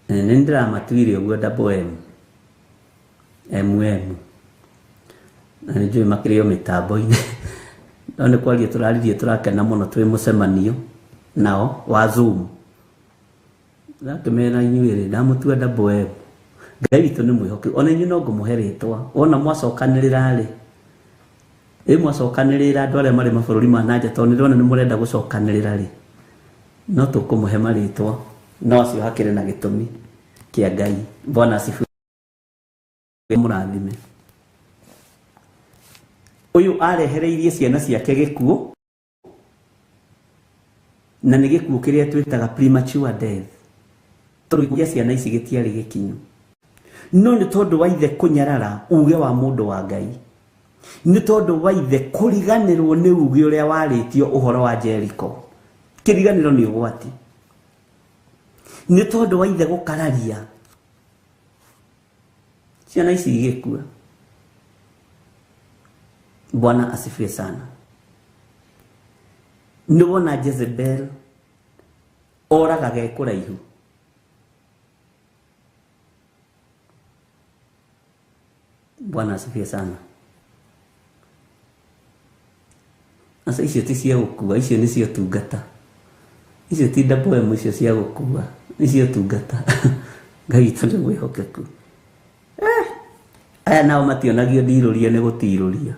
Nĩ ndĩramatuire ũguo double M MM na nĩ njũĩ makĩrĩ o mĩtambo-inĩ no nĩ kwaria tũraririe tũrakena mũno twĩ mũcemanio nao wa Zoom. Ndakĩmera inyuĩ rĩ, ndamũtua double M. Ngai witũ nĩ mwĩhokeku, ona inyuĩ no ngũmũhe rĩtwa. Wona mwacokanĩrĩra rĩ, ĩ mwacokanĩrĩra andũ arĩa marĩ mabũrũri ma nanja tondũ nĩ ndĩrona nĩ mũrenda gũcokanĩrĩra rĩ, no tũkũmũhe marĩtwa no acio hakĩrĩ na gĩtũmi kĩa Ngai. Bwana asifiwe Mũrathime. Ũyũ arehereirie ciana ciake gĩkuũ, na nĩ gĩkuũ kĩrĩa twĩtaga premature death, tondũ gĩkuũ gĩa ciana ici gĩtiarĩ gĩkinyu. No nĩ tondũ wa ithe kũnyarara uge wa mũndũ wa Ngai, nĩ tondũ wa ithe kũriganĩrwo nĩ uge ũrĩa warĩtio ũhoro wa Jericho. Kĩriganĩro nĩ ũgwati. Nĩ tondũ wa ithe gũkararia ciana ici igĩkua. Bwana asifiwe sana. Nĩ wona Jezebel oragaga e kũraihu. Bwana asifiwe sana. Aca icio ti cia gũkua, icio nĩ cio tungata. Icio ti double M, icio cia gũkua, icio tungata. Ngai witũ nĩ mwĩhokeku. Aya nao mationagio ndirũria nĩ gũtirũria.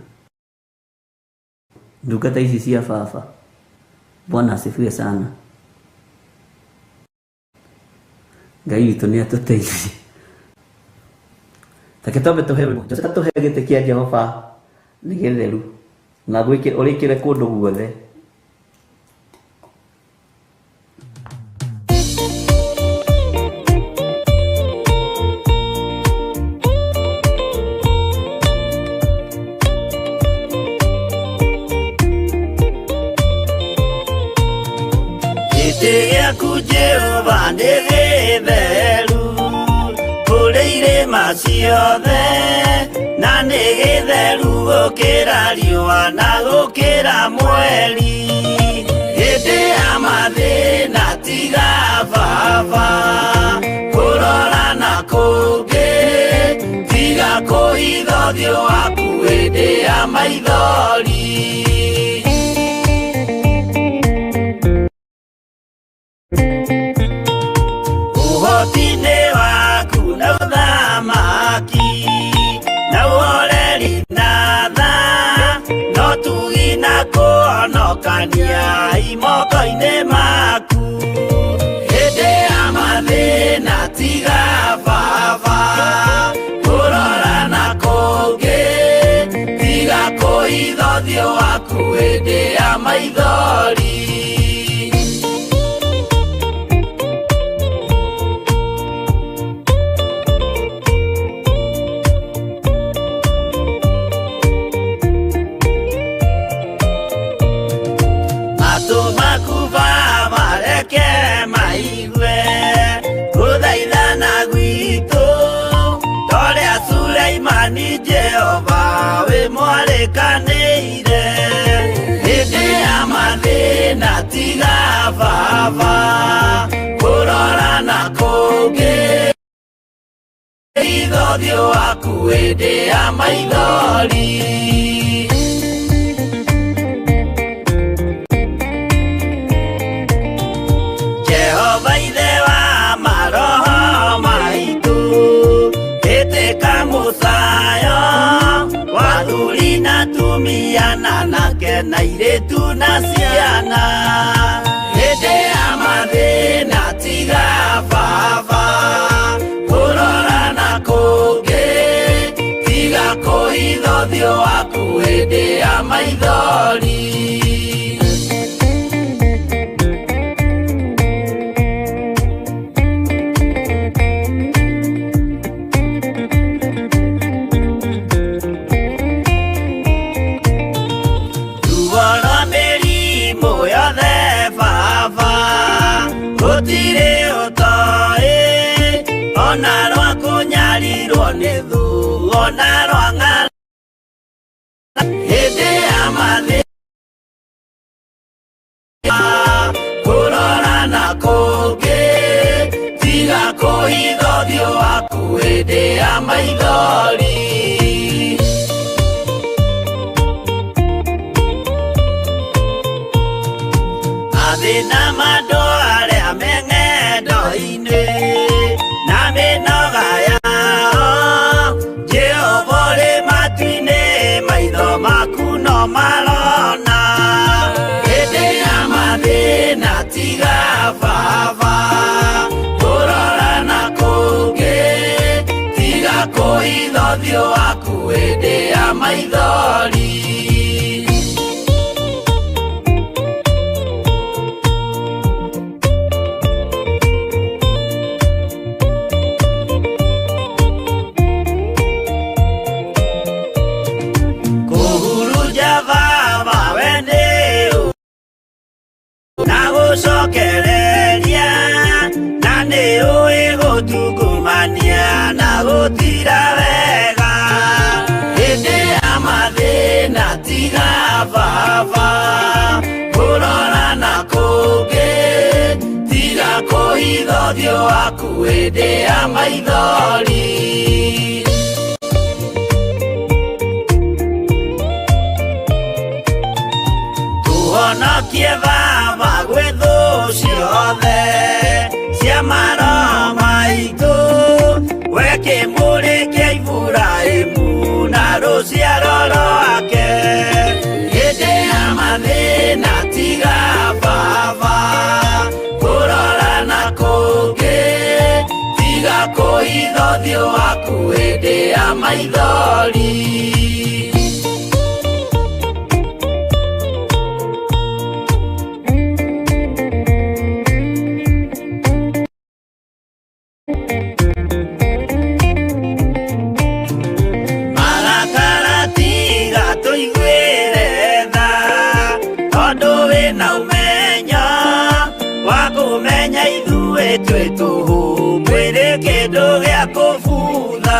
Ndungata ici cia baba. Bwana asifiwe sana. Ngai witũ nĩ atũteithie. Reke twambe tũhe tũhe gĩtĩ kĩa Jehova nĩ gĩtheru na gwĩkĩ ũrĩkĩre kũndũ guothe. Gĩtĩ gĩaku Jehova nĩ gĩtheru kũrĩ irĩma ciothe, na nĩ gĩtheru gũkĩra riũa na gũkĩra mweri. Hĩndĩ ya mathĩna tiga baba kũrora na kũngĩ, tiga kũhitha ũthiũ waku hĩndĩ ya maithori. Ũhoti-inĩ waku na ũthamaki na ũhoreri na tha, no tugi na kũhonokania imoko-inĩ maku. Hĩndĩ ya mathĩna tiga baba kũrora na kũngĩ, tiga kũhitha ũthiũ waku hĩndĩ ya maithori. Matũ maku baba reke maigue gũthaithana gwitũ, torĩa Suleimani Jehova wĩ mwarĩkanĩire. Hĩndĩ ya mathĩna tiga baba kũrora na kũngĩ, hitha ũthiũ waku hĩndĩ ya maithori. Jehova ithe wa maroho maitũ, ĩtĩka mũcayo wa athuri na atumia na anake na airĩtu na ciana. Hĩndĩ ya mathĩna tiga baba kũrora na kũngĩ, tiga kũhitha ũthiũ waku hĩndĩ ya maithori. Ruo rwa mĩrimũ yothe baba gũtirĩ ũtoĩ, ona rwa kũnyarirwo nĩ thũ, ona rwa ng'aragu. Hĩndĩ ya mathĩna kũrora na kũngĩ, tiga kũhitha ũthiũ waku hĩndĩ ya maithori. Mathĩna ma andũ arĩa me ng'endo-inĩ na mĩnoga yao, Jehova ũrĩ matu-inĩ, maitho maku no marona. Hĩndĩ ya mathĩna tiga baba kũrora na kũngĩ, tiga kũhitha kũhitha ũthiũ waku hĩndĩ ya maithori. Kũhurunja baba we nĩ na gũcokereria na nĩ ũĩ gũtungumania na gũtira wega hĩndĩ ya mathĩna tiga baba kũrora na kũngĩ tiga kũhitha ũthiũ waku hĩndĩ ya maithori. Tũhonokie baba gwĩ thũ ciothe cia maroho maitũ we kĩmũrĩ kĩa Iburahĩmu na rũciaro rwake hĩndĩ ya mathĩna tiga baba kũrora na kũngĩ tiga kũhitha ũthiũ waku hĩndĩ ya maithori. Marakara tiga tũiguĩre tha tondũ wĩna ũmenyo wa kũmenya ithuĩ twĩ tũhũ mwĩrĩ kĩndũ gĩa kũbutha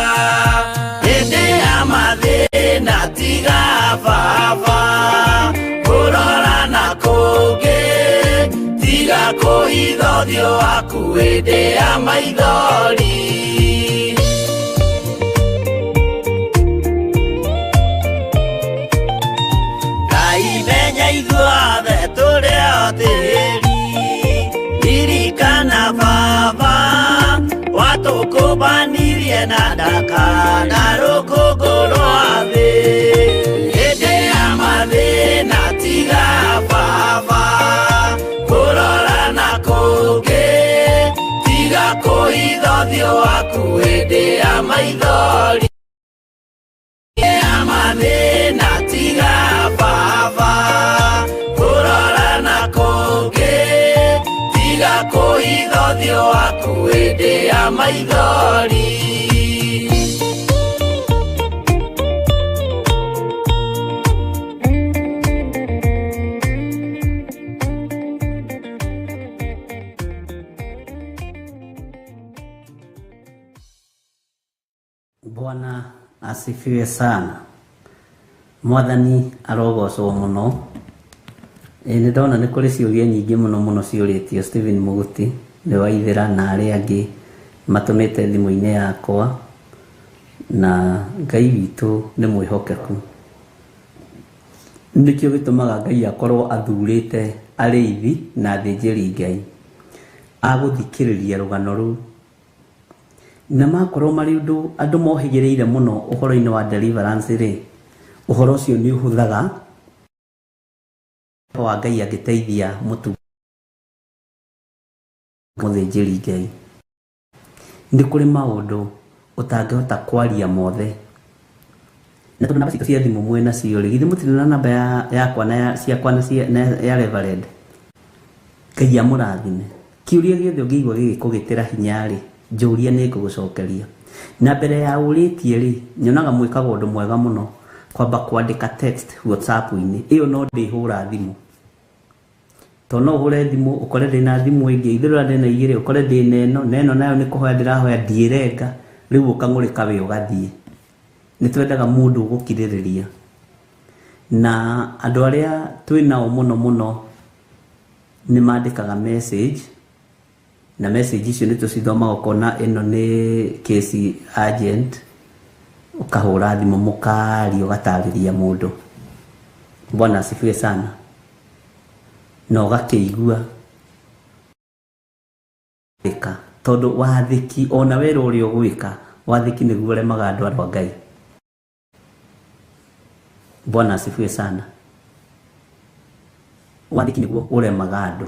hĩndĩ ya mathĩna tiga baba kũrora na kũngĩ tiga kũhitha ũthiũ waku hĩndĩ ya maithori. Ngai menya ithuothe tũrĩ o tĩri ririkana baba watũkũmbanirie na ndaka na rũkũngũ rwa thĩ hĩndĩ ya mathĩna tiga baba kũrora na kũngĩ tiga kũhitha ũthiũ waku hĩndĩ ya maithori. Ya mathĩna tiga baba kũrora na kũngĩ tiga kũhitha ũthiũ waku hĩndĩ ya maithori. Bwana asifiwe sana. Mwathani arogocwo mũno. Nĩ ndona nĩ kũrĩ ciũria nyingĩ mũno mũno ciũrĩtio Stephen Mũgũti nĩ Waithĩra na arĩa angĩ matũmĩte thimũ-inĩ yakwa, na Ngai witũ nĩ mwĩhokeku. Nĩkĩo gĩtũmaga Ngai akorwo athurĩte arĩithi na athĩnjĩri Ngai agũthikĩrĩria rũgano rũu, na makorwo marĩ ũndũ andũ mohĩgĩrĩire mũno ũhoro-inĩ wa deliverance rĩ, ũhoro ũcio nĩ ũhũthaga wa Ngai angĩteithia mũtu mũthĩnjĩri Ngai. Nĩ kũrĩ maũndũ ũtangĩhota kwaria mothe, na tondũ namba citũ cia thimũ mwĩ nacio rĩ, githĩ mũtirĩ na namba yakwa na ya ciakwa na na ya Reverend. Ngai amũrathime. Kĩũria gĩothe ũngĩigua gĩgĩkũgĩtĩra hinya rĩ, njũria nĩ ngũgũcokeria. Na mbere ya ũrĩtie rĩ, nyonaga mwĩkaga ũndũ mwega mũno kwamba kwandĩka text WhatsApp-inĩ ĩyo, no ndĩhũra thimũ to no ũhũre thimũ ũkore ndĩna thimũ ĩngĩ, itherũ ndĩna igĩrĩ ũkore ndĩna ĩno na ĩno nayo nĩ kũhoya ndĩrahoya ndiĩrenga, rĩu ũkang'ũrĩka wĩ ũgathiĩ. Nĩ twendaga mũndũ ũgũkirĩrĩria, na andũ arĩa twĩ nao mũno mũno nĩ mandĩkaga message, na message icio nĩ tũcithomaga, ũkona ĩno nĩ case agent, ũkahũra thimũ mũkaria ũgatarĩria mũndũ. Bwana asifiwe sana. Na ũgakĩigua ĩka, tondũ wathĩki ona wĩra ũrĩa ũgwĩka, wathĩki nĩguo ũremaga andũ a Ngai. Bwana asifiwe sana. Wathĩki nĩguo ũremaga andũ.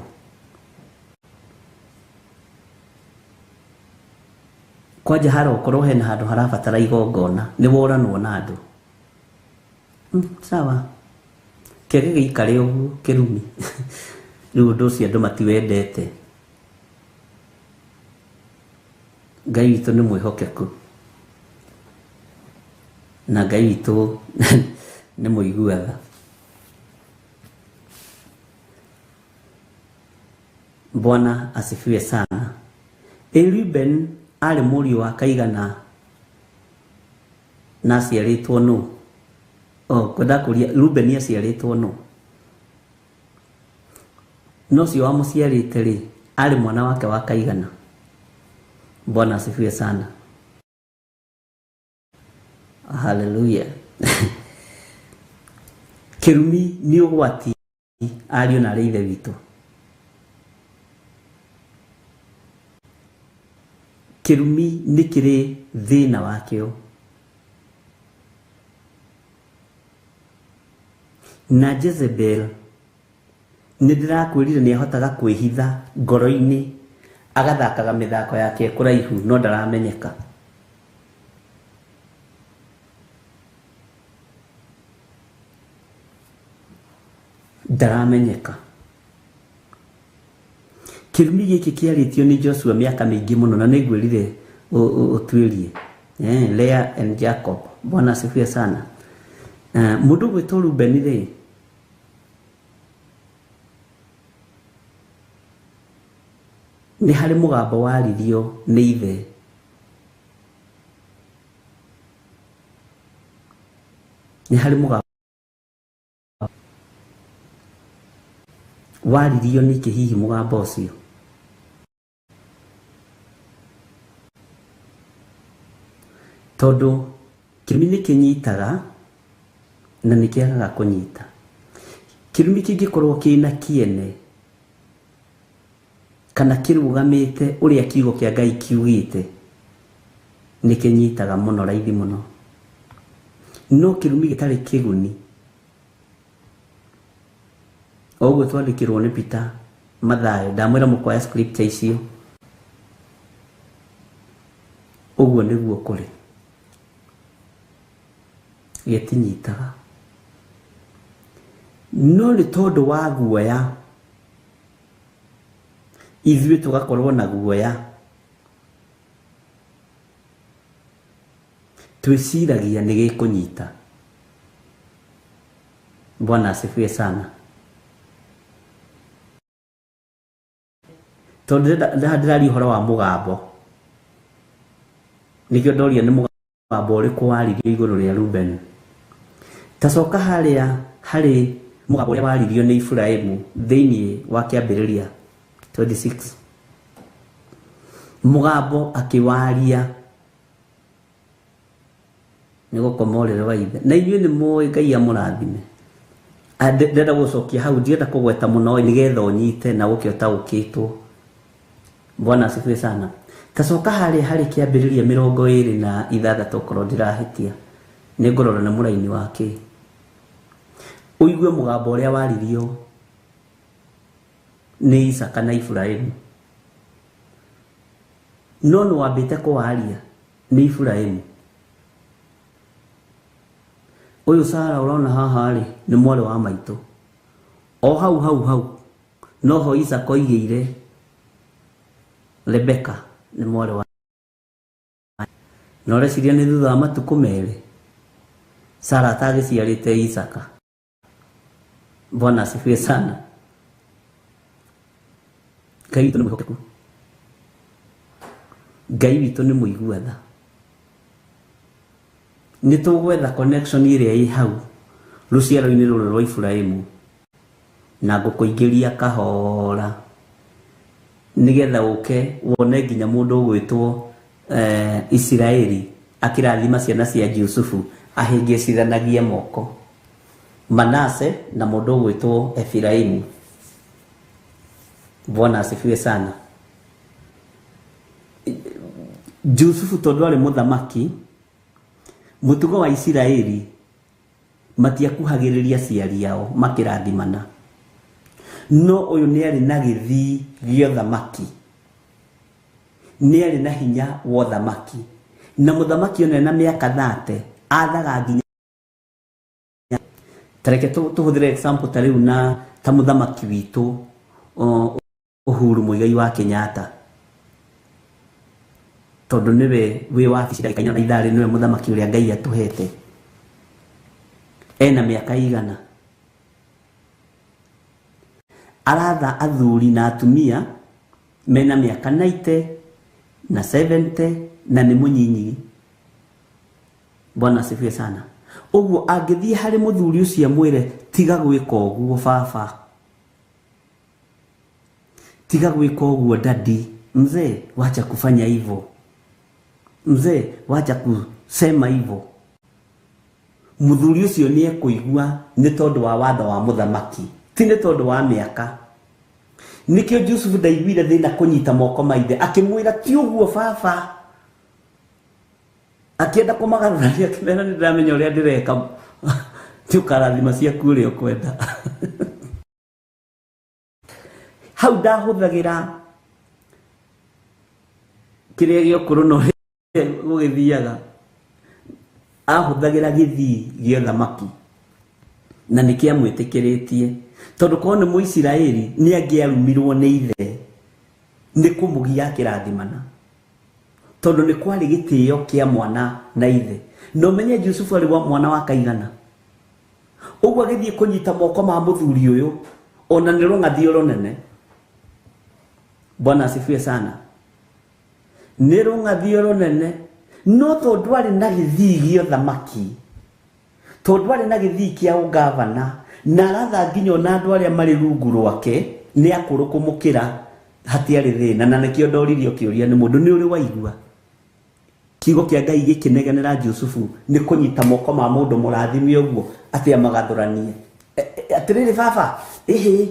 Kwanja harokorwo hena handũ harabatara igongona nĩ woranwo na andũ. Sawa, kĩage gĩikare ũguo kĩrumi. Rĩu ũndũ ũcio andũ matiwendete. Ngai witũ nĩ mwĩhokeku na Ngai witũ nĩ mũiguaga. Bwana asifiwe sana. Reuben arĩ mũriũ wa kaigana na aciarĩtwo nũ? Oh, kwenda kũria Reuben aciarĩtwo nũ? No ũcio wamũciarĩte rĩ, arĩ mwana wake wa kaigana? Bwana asifiwe sana. Haleluya. Kĩrumi nĩ ũgwati ariũ na arĩ ithe witũ. Kĩrumi nĩ kĩrĩ thĩna wakĩo. Na Jezebel nĩ ndĩrakwĩrire nĩ ahotaga kwĩhitha ngoro-inĩ agathakaga mĩthako yake kũraihu no ndaramenyeka. Ndaramenyeka. Kĩrumi gĩkĩ kĩarĩtio nĩ Joshua mĩaka mĩingĩ mũno na nĩngwĩrire ũtuĩrie. Leah and Jacob. Bwana asifiwe sana. Mũndũ ũgwĩtwo Reuben rĩ, nĩ harĩ mũgambo waririo nĩ ithe. Nĩ harĩ mũgambo waririo nĩkĩ hihi mũgambo ũcio? Tondũ kĩrumi nĩ kĩnyitaga na nĩ kĩagaga kũnyita. Kĩrumi kĩngĩkorwo kĩna kĩene kana kĩrũgamĩte ũrĩa kiugo kĩa Ngai kiugĩte, nĩ kĩnyitaga mũno raithi mũno. No kĩrumi gĩtarĩ kĩguni, o ũguo twandĩkĩrwo nĩ Peter Mathayo, ndamwĩra mũkoya scripture icio, ũguo nĩguo kũrĩ, gĩtinyitaga. No nĩ tondũ wa guoya, ithuĩ tũgakorwo na guoya, twĩciragia nĩ gĩkũnyita. Bwana asifiwe sana. Tondũ ndĩraria ũhoro wa mũgambo, nĩkĩo ndoria nĩ mũgambo ũrĩkũ waririo igũrũ rĩa Reuben. Tacoka harĩa harĩ mũgambo ũrĩa waririo nĩ Iburahĩmu thĩinĩ wa kĩambĩrĩria 26. Mũgambo akĩwaria nĩ gũkoma ũrĩrĩ wa ithe. Na inyuĩ nĩ mũĩ Ngai amũrathime. Ndĩrenda gũcokia hau, ndirenda kũgweta mũno nĩgetha ũnyite na ũke ũtaũkĩtwo. Bwana asifiwe sana. Tacoka harĩa harĩ kĩambĩrĩria 26 okorwo ndĩrahĩtia, nĩ ngũrora na mũraini wake. Ũigue mũgambo ũrĩa waririo nĩ Isaka na Iburahĩmu. No nĩ wambĩte kũwaria nĩ Iburahĩmu. Ũyũ Sara ũrona haha rĩ, nĩ mwarĩ wa maitũ. O hau hau hau noho Isaka oigĩire Rebeka nĩ mwarĩ wa. Na ũreciria nĩ thutha wa matukũ merĩ Sara atagĩciarĩte Isaka. Bwana asifiwe sana. Ngai witũ nĩ mwĩhokeku. Ngai witũ nĩ mũigua tha. Nĩ tũgwetha connection ĩrĩa ĩ hau rũciaro-inĩ rũrũ rwa Iburahĩmu na ngũkũingĩria kahora nĩgetha ũke wone nginya mũndũ ũgwĩtwo Isiraeli akĩrathima ciana cia Jusufu ahĩngĩcithanagie moko, Manase na mũndũ ũgwĩtwo Efiraimu. Bwana asifiwe sana. Jusufu tondũ arĩ mũthamaki, mũtugo wa Isiraeli matiakuhagĩrĩria aciari ao makĩrathimana. No ũyũ nĩ arĩ na gĩthii gĩa ũthamaki. Nĩ arĩ na hinya wa ũthamaki na mũthamaki ona ena mĩaka 30 athaga nginya tareke tũhũthĩre example ta rĩu na ta mũthamaki witũ Uhuru Muigai wa Kenyatta tondũ nĩwe wĩ wabici ndagĩka inya na ithaa rĩ nĩwe mũthamaki ũrĩa Ngai atũhete ena mĩaka igana aratha athuri na atumia mena mĩaka 90 na 70 na nĩ mũnyinyi. Bwana asifiwe sana. Ũguo angĩthiĩ harĩ mũthuri ũcio amwĩre tiga gwĩka ũguo baba, tiga gwĩka ũguo dadi, mzee wacha kufanya hivyo, mzee wacha kusema hivyo, mũthuri ũcio nĩ ekũigua nĩ tondũ wa watho wa mũthamaki, ti nĩ tondũ wa mĩaka. Nĩkĩo Jusufu ndaiguire thĩna kũnyita moko ma ithe akĩmwĩra ti ũguo baba, akĩenda kũmagarũrania akĩmera nĩ ndĩramenya ũrĩa ndĩreka, ti ũkarathima ciaku ũrĩa ũkwenda. Hau ndahũthagĩra kĩrĩa gĩa ũkũrũ na ũrĩa gũgĩthiaga, ahũthagĩra gĩthii gĩa ũthamaki na nĩkĩamwĩtĩkĩrĩtie tondũ korwo nĩ Mũisiraeli nĩ angĩarumirwo nĩ ithe nĩ kũmũgia akĩrathimana tondũ nĩ kwarĩ gĩtĩo kĩa mwana na ithe. Na ũmenye Jusufu arĩ wa mwana wa kaigana ũguo agĩthiĩ kũnyita moko ma mũthuri ũyũ ona nĩ rũng'athio rũnene. Bwana asifiwe sana. Nĩ rũng'athio rũnene no tondũ arĩ na gĩthii gĩa ũthamaki, tondũ arĩ na gĩthii kĩa ũgavana na aratha nginya ona andũ arĩa marĩ rungu rwake nĩ akũrũ kũmũkĩra, hatiarĩ thĩna. Na nĩkĩo ndoririo kĩũria nĩ mũndũ nĩ ũrĩ waigua kiugo kĩa Ngai gĩkĩnegenera Jusufu nĩ kũnyita moko ma mũndũ mũrathime ũguo atĩ amagathũranie atĩrĩrĩ baba ĩhĩ.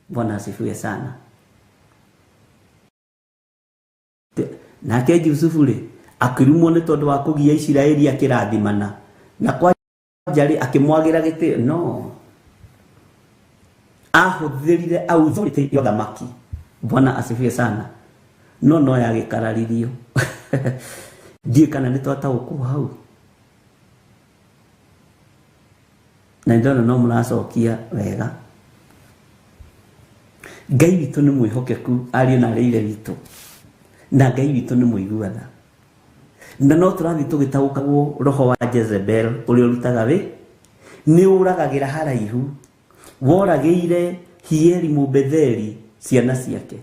Bwana asifiwe sana. Nake Jusufu rĩ akĩrumwo nĩ tondũ wa kũgia Isiraeli akĩrathimana na kwanja rĩ akĩmwagĩra gĩtĩo no ahũthĩrire authority ya ũthamaki. Bwana asifiwe sana. No no yagĩkararirio. Ndiũĩ kana nĩ twataũkwo hau na ndona no mũracokia wega. Ngai witũ nĩ mwĩhokeku ariũ na arĩ ithe witũ, na Ngai witũ nĩ mũigua tha, na no tũrathiĩ tũgĩtaũkagwo roho wa Jezebel ũrĩa ũrutaga wĩ nĩ ũragagĩra haraihu, woragĩire Hieli Mũbetheli ciana ciake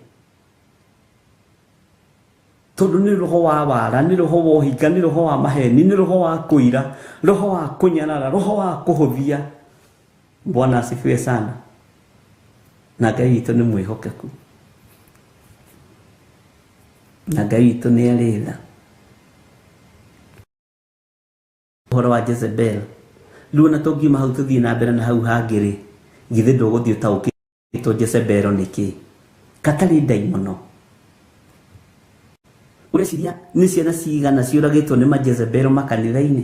tondũ nĩ roho wa wara, nĩ roho wa ũhinga, nĩ roho wa maheni, nĩ roho wa kũira, roho wa kũnyarara, roho wa kũhũthia. Bwana asifiwe sana. Na Ngai witũ nĩ mwĩhokeku, na Ngai witũ nĩ arĩ tha. Ũhoro wa Jezebel rĩu ona tũngiuma hau tũthiĩ na mbere na hau hangĩ rĩ, githĩ ndũgũthiĩ ũtaũkĩtwo Jezebel nĩ kĩ? Katarĩ ndaimono. Ũreciria nĩ ciana cigana ciũragĩtwo nĩ majezebel makanitha-inĩ?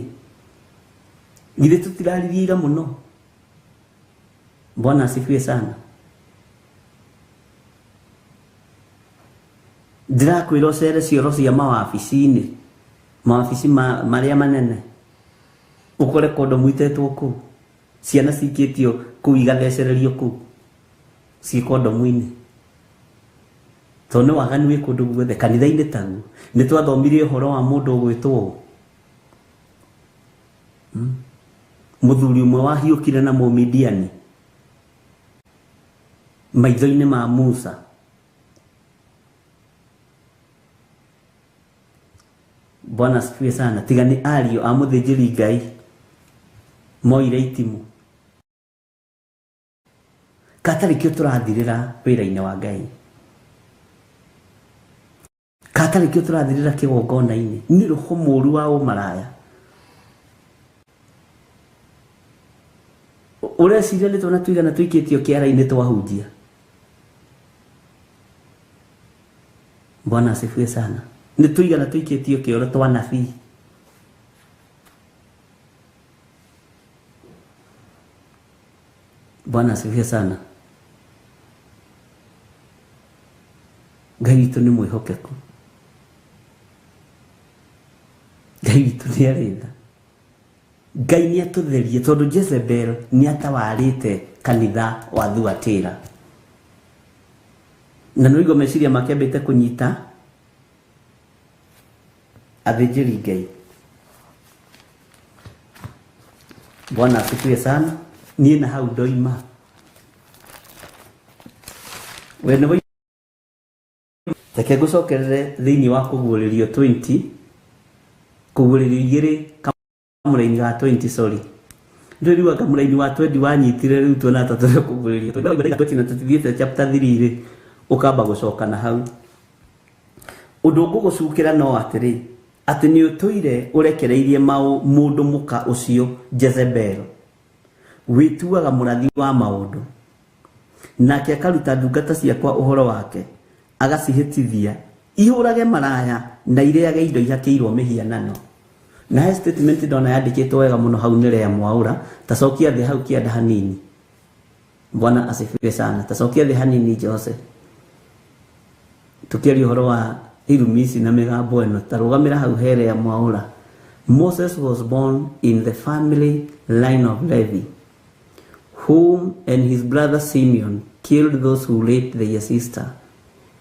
Githĩ tũtiraririe ira mũno? Bwana asifiwe sana. Ndĩrakwĩra ũcere cioro cia mawabici-inĩ, mawabici marĩa manene, ũkore kondomu itetwo kũu, ciana cikĩtio kũu igathecererio kũu ciĩ kondomu-inĩ. Tondũ nĩ waganu wĩ kũndũ guothe, kanitha-inĩ taguo. Nĩ twathomire ũhoro wa mũndũ ũgwĩtwo ũũ, mũthuri ũmwe wahiũkire na Mũmidiani maitho-inĩ ma Musa. Bwana asifiwe sana. Tiga nĩ ariũ a mũthĩnjĩri Ngai moire itimũ. Katarĩ kĩo tũrathirĩra wĩra-inĩ wa Ngai, katarĩ kĩo tũrathirĩra kĩgongona-inĩ, nĩ roho mũũru wa ũmaraya. Ũreciria nĩ twana tũigana tũikĩtio kĩara-inĩ twahunjia? Bwana asifiwe sana. Nĩ tũigana tũikĩtio kĩoro twa nabii. Bwana asifiwe sana. Ngai witũ nĩ mwĩhokeku. Ngai witũ nĩ arĩ tha. Ngai nĩ atũtherie tondũ Jezebel nĩ atawarĩte kanitha wa Thuatira. Na nĩ meciria make ambĩte kũnyita athĩnjĩri Ngai. Bwana asifiwe sana. Niĩ na hau ndoima. We nĩ reke ngũcokerere thĩinĩ wa kũguũrĩrio 20, kũguũrĩrio igĩrĩ kamũraini ga 20, sorry. Ndũĩ rĩu anga mũraini wa 20 wanyitire rĩu tuona ta tũrĩ kũguũrĩrio 20 na tũtithiĩte chapter 3 rĩ, ũkamba gũcoka na hau. Ũndũ ngũgũcukĩra no atĩrĩ, atĩ nĩ ũtũire ũrekereirie mũndũ mũka ũcio Jezebel, wĩtuaga mũrathi wa maũndũ, nake akaruta ndungata ciakwa ũhoro wake, agacihĩtithia ihũrage maraya na irĩage indo ihakĩirwo mĩhianano. Na he statement ndona yandĩkĩtwo wega mũno hau nĩ Lea Mwaura, tacokia thĩ hau kĩanda hanini. Bwana asifiwe sana. Tacokia thĩ hanini Jose. Tukiaria ũhoro wa irumi ici na mĩgambo ĩno, tarũgamĩra hau he Lea Mwaura. Moses was born in the family line of Levi, whom and his brother Simeon killed those who raped their sister.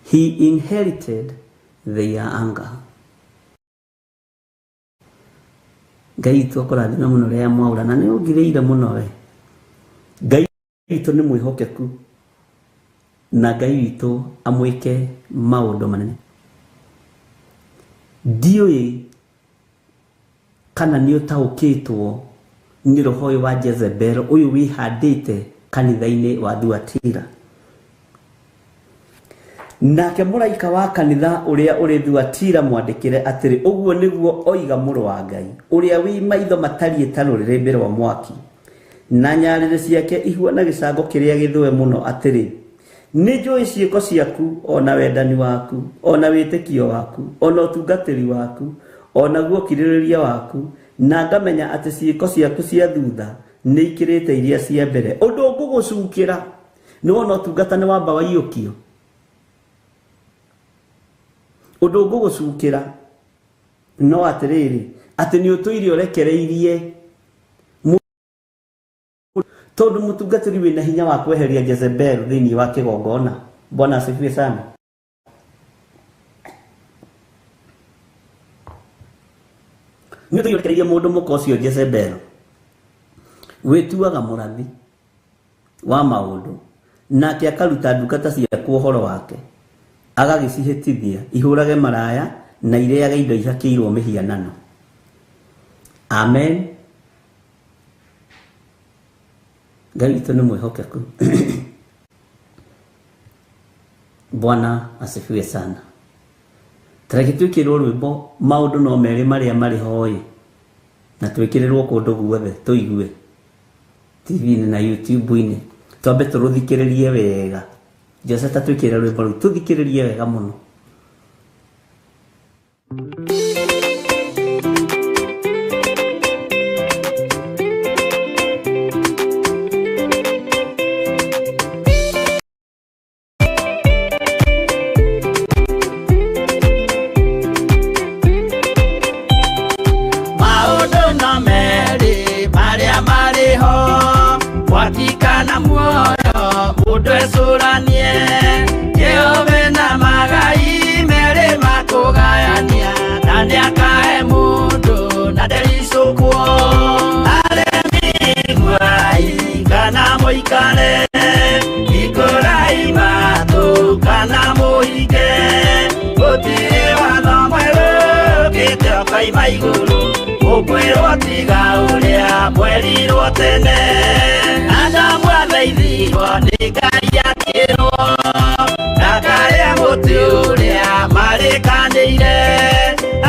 He inherited their anger. Ngai witũ akũrathime mũno Lea Mwaura, na nĩ ũngirĩire mũno we. Ngai witũ nĩ mwĩhokeku, na Ngai witũ amwĩke maũndũ manene. Ndiũĩ kana nĩ ũtaũkĩtwo nĩ roho ũyũ wa Jezebel ũyũ wĩhandĩte kanitha-inĩ wa Thuatira. Nake mũraika wa kanitha ũrĩa ũrĩ Thuatira mwandĩkĩre atĩrĩ, ũguo nĩguo oiga mũrũ wa Ngai, ũrĩa wĩ maitho matariĩ ta rũrĩrĩmbĩ rwa mwaki, na nyarĩrĩ ciake ihuana gĩcango kĩrĩa gĩthũe mũno, atĩrĩ, nĩ njũĩ ciĩko ciaku, ona wendani waku, ona wĩtĩkio waku, ona ũtungatĩri waku, ona guo ũkirĩrĩria waku, na ngamenya atĩ ciĩko ciaku cia thutha nĩ ikĩrĩte iria cia mbere. Ũndũ ngũgũcukĩra nĩ wona ũtungata nĩ wamba waiyũkio. Ũndũ ngũgũcukĩra no atĩrĩrĩ, atĩ nĩ ũtũire ũrekereirie tondũ mũtungatĩri wĩna hinya wa kweheria Jezebel thĩinĩ wa kĩgongona. Bwana asifiwe sana. Nĩ ũtũire ũrekereirie mũndũ mũka ũcio Jezebel, wĩtuaga mũrathi wa maũndũ, nake akaruta ndungata ciaku ũhoro wake, agagĩcihĩtithia ihũrage maraya na irĩage indo ihakĩirwo mĩhianano. Amen. Ngai witũ nĩ mwĩhokeku. Bwana asifiwe sana. Tareke twĩkĩrwo rwĩmbo maũndũ no merĩ marĩa marĩ ho ĩ, na twĩkĩrĩrwo kũndũ guothe tũigue TV-inĩ na YouTube-inĩ, twambe tũrũthikĩrĩrie wega. Jose ta twĩkĩre rwĩmbo rũu tũthikĩrĩrie wega mũno. Maũndũ no merĩ marĩa marĩ ho, mwaki kana muoyo, mũndũ ecũranie. Jehova na magai merĩ makũgayania, na nĩakahe mũndũ na ndericũkwo. Aremi iguai kana mũikare, hingũrai matũ kana mũhinge, gũtirĩ watho mwerũ ũkĩte ũkoima igũrũ, ũkwĩrwo tiga ũrĩa mwerirwo tene. Adamu athaithirwo nĩ Ngai akĩrwo, ndakarĩa mũtĩ ũrĩa marĩkanĩire.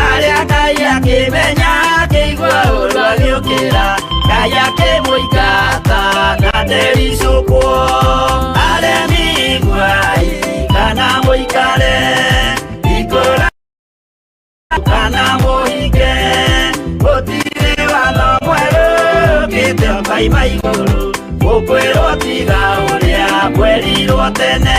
Arĩa Ngai akĩmenya akĩigua ũũru agĩũkĩra, Ngai akĩmũingata na ndericũkwo. Aremi iguai kana mũikare, hingũra kana mũhinge, gũtirĩ watho mwerũ ũkĩte ũkoima igũrũ, ũkwĩrwo tiga ũrĩa mwerirwo tene.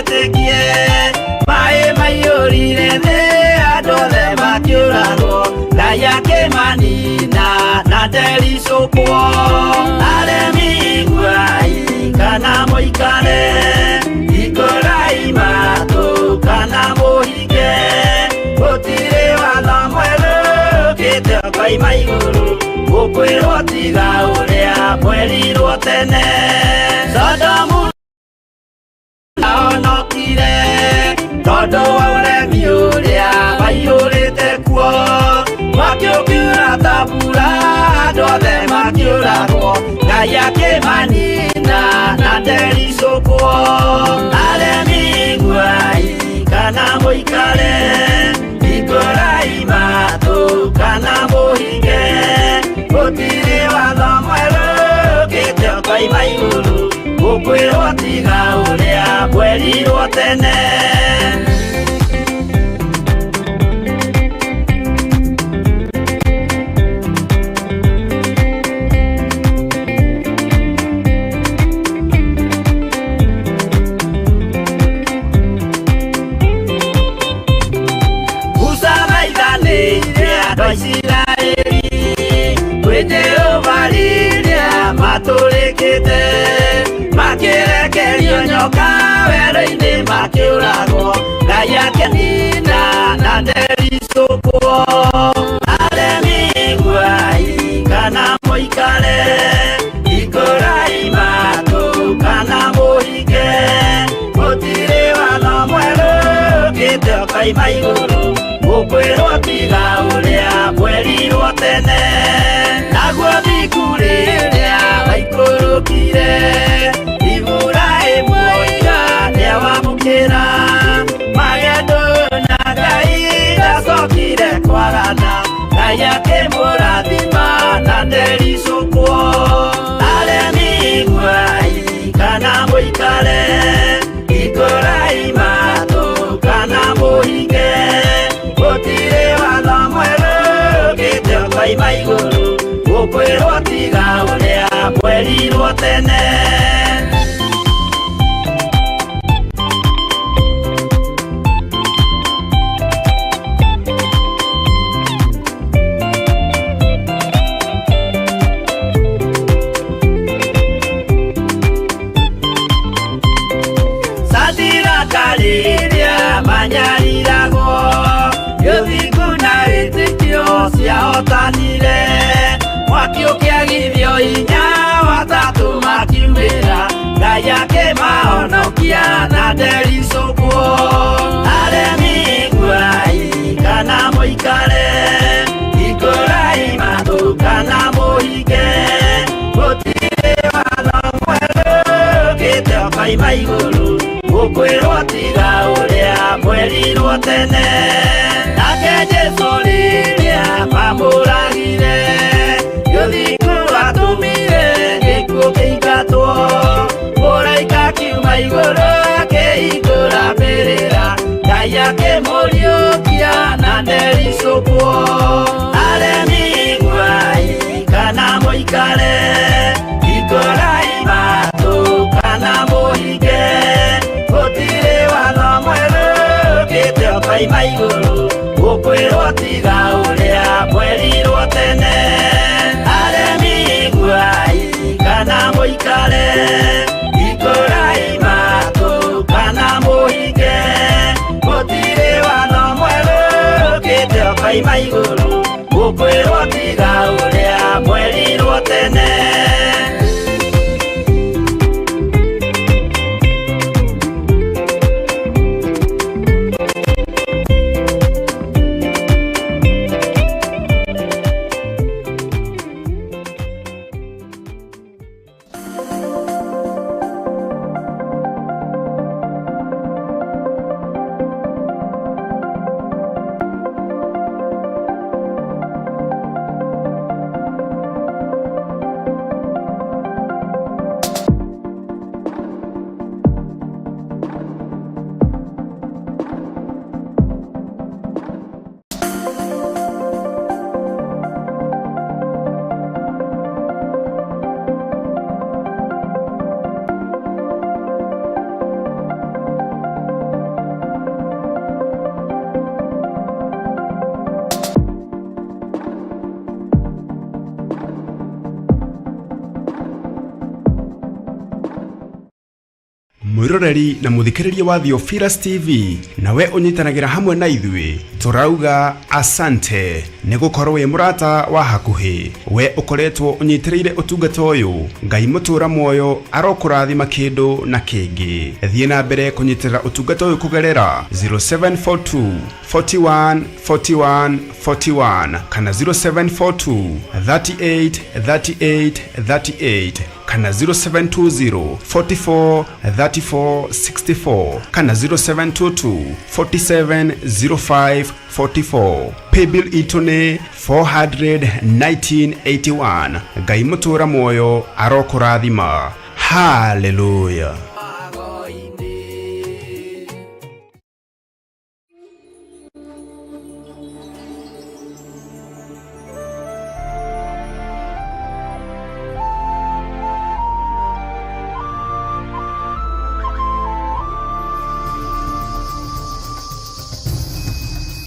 wĩtĩkie maĩ maiyũrire thĩ andũ othe makĩũragwo Ngai akĩmanina na ndericũkwo aremi iguai kana mũikare hingũrai matũ kana mũhinge gũtirĩ watho mwerũ ũkĩte ũkoima igũrũ gũkwĩrwo tiga ũrĩa mwerirwo tene Sodomu ndaonokire tondũ wa ũremi ũrĩa waiyũrĩte kuo mwaki ũkiura ta mbura andũ othe makĩũragwo Ngai akĩmanina na ndericũkwo aremi iguai kana mũikare hingũrai matũ kana mũhinge gũtirĩ watho mwerũ ũkĩte ũkoima igũrũ gũkwĩrwo tiga ũrĩa mwerirwo tene Musa maithanĩire andũ a Isiraeli kwĩ Jehova rĩrĩa matũrĩkĩte makĩrekerio nyoka werũ-inĩ makĩũragwo Ngai akĩnina na ndericũkwo aremi iguai kana mũikare hingũrai matũ kana mũhinge gũtirĩ watho mwerũ ũkĩte ũkoima igũrũ gũkwĩrwo tiga ũrĩa mwerirwo tene naguo thingu rĩrĩa waikũrũkire Iburahĩmu oiga nĩawamũkĩra magendo na Ngai ndacokire kwarana Ngai akĩmũrathima na ndericũkwo aremi iguai kana mũikare hingũrai matũ kana mũhinge gũtirĩ watho mwerũ ũkĩte ũkoima igũrũ gũkwĩrwo tiga ũrĩa mwerirwo tene Sadiraka rĩrĩa manyariragwo gĩthingu na wĩtĩkio ciahotanire mwaki ũkĩagithio hinya watatũ makiumĩra Ngai akĩmahonokia na ndericũkwo aremi iguai kana mũikare hingũrai matũ kana mũhinge gũtirĩ watho mwerũ ũkĩte ũkoima igũrũ gũkwĩrwo tiga ũrĩa mwerirwo tene nake Jesũ rĩrĩa mamũragire gĩthingu atũmire gĩkuũ kĩingatwo mũraika akiuma igũrũ akĩhingũra mbĩrĩra Ngai akĩmũriũkia na ndericũkwo aremi iguai kana mũikare hingũrai matũ kana mũhinge gũtirĩ watho mwerũ ũkĩte ũkoima igũrũ gũkwĩrwo tiga ũrĩa mwerirwo tene aremi iguai kana mũikare hingũrai matũ kana mũhinge gũtirĩ watho mwerũ ũkĩte ũkoima igũrũ gũkwĩrwo tiga ũrĩa mwerirwo tene Mwĩroreri na mũthikĩrĩria wa Theophilus TV, nawe ũnyitanagĩra hamwe na ithuĩ, tũrauga asante nĩ gũkorwo wĩ mũrata wa hakuhĩ. We ũkoretwo ũnyitĩrĩire ũtungata ũyũ, Ngai mũtũra muoyo arokũrathima kĩndũ na kĩngĩ. Thiĩ na mbere kũnyitĩrĩra ũtungata ũyũ kũgerera 0742 41 41 41 kana 0742 38 38 38 kana 0720 44 34 64 kana 0722 47 05 44. Paybill itũ nĩ 41981. Ngai mũtũra muoyo arokũrathima. Haleluya.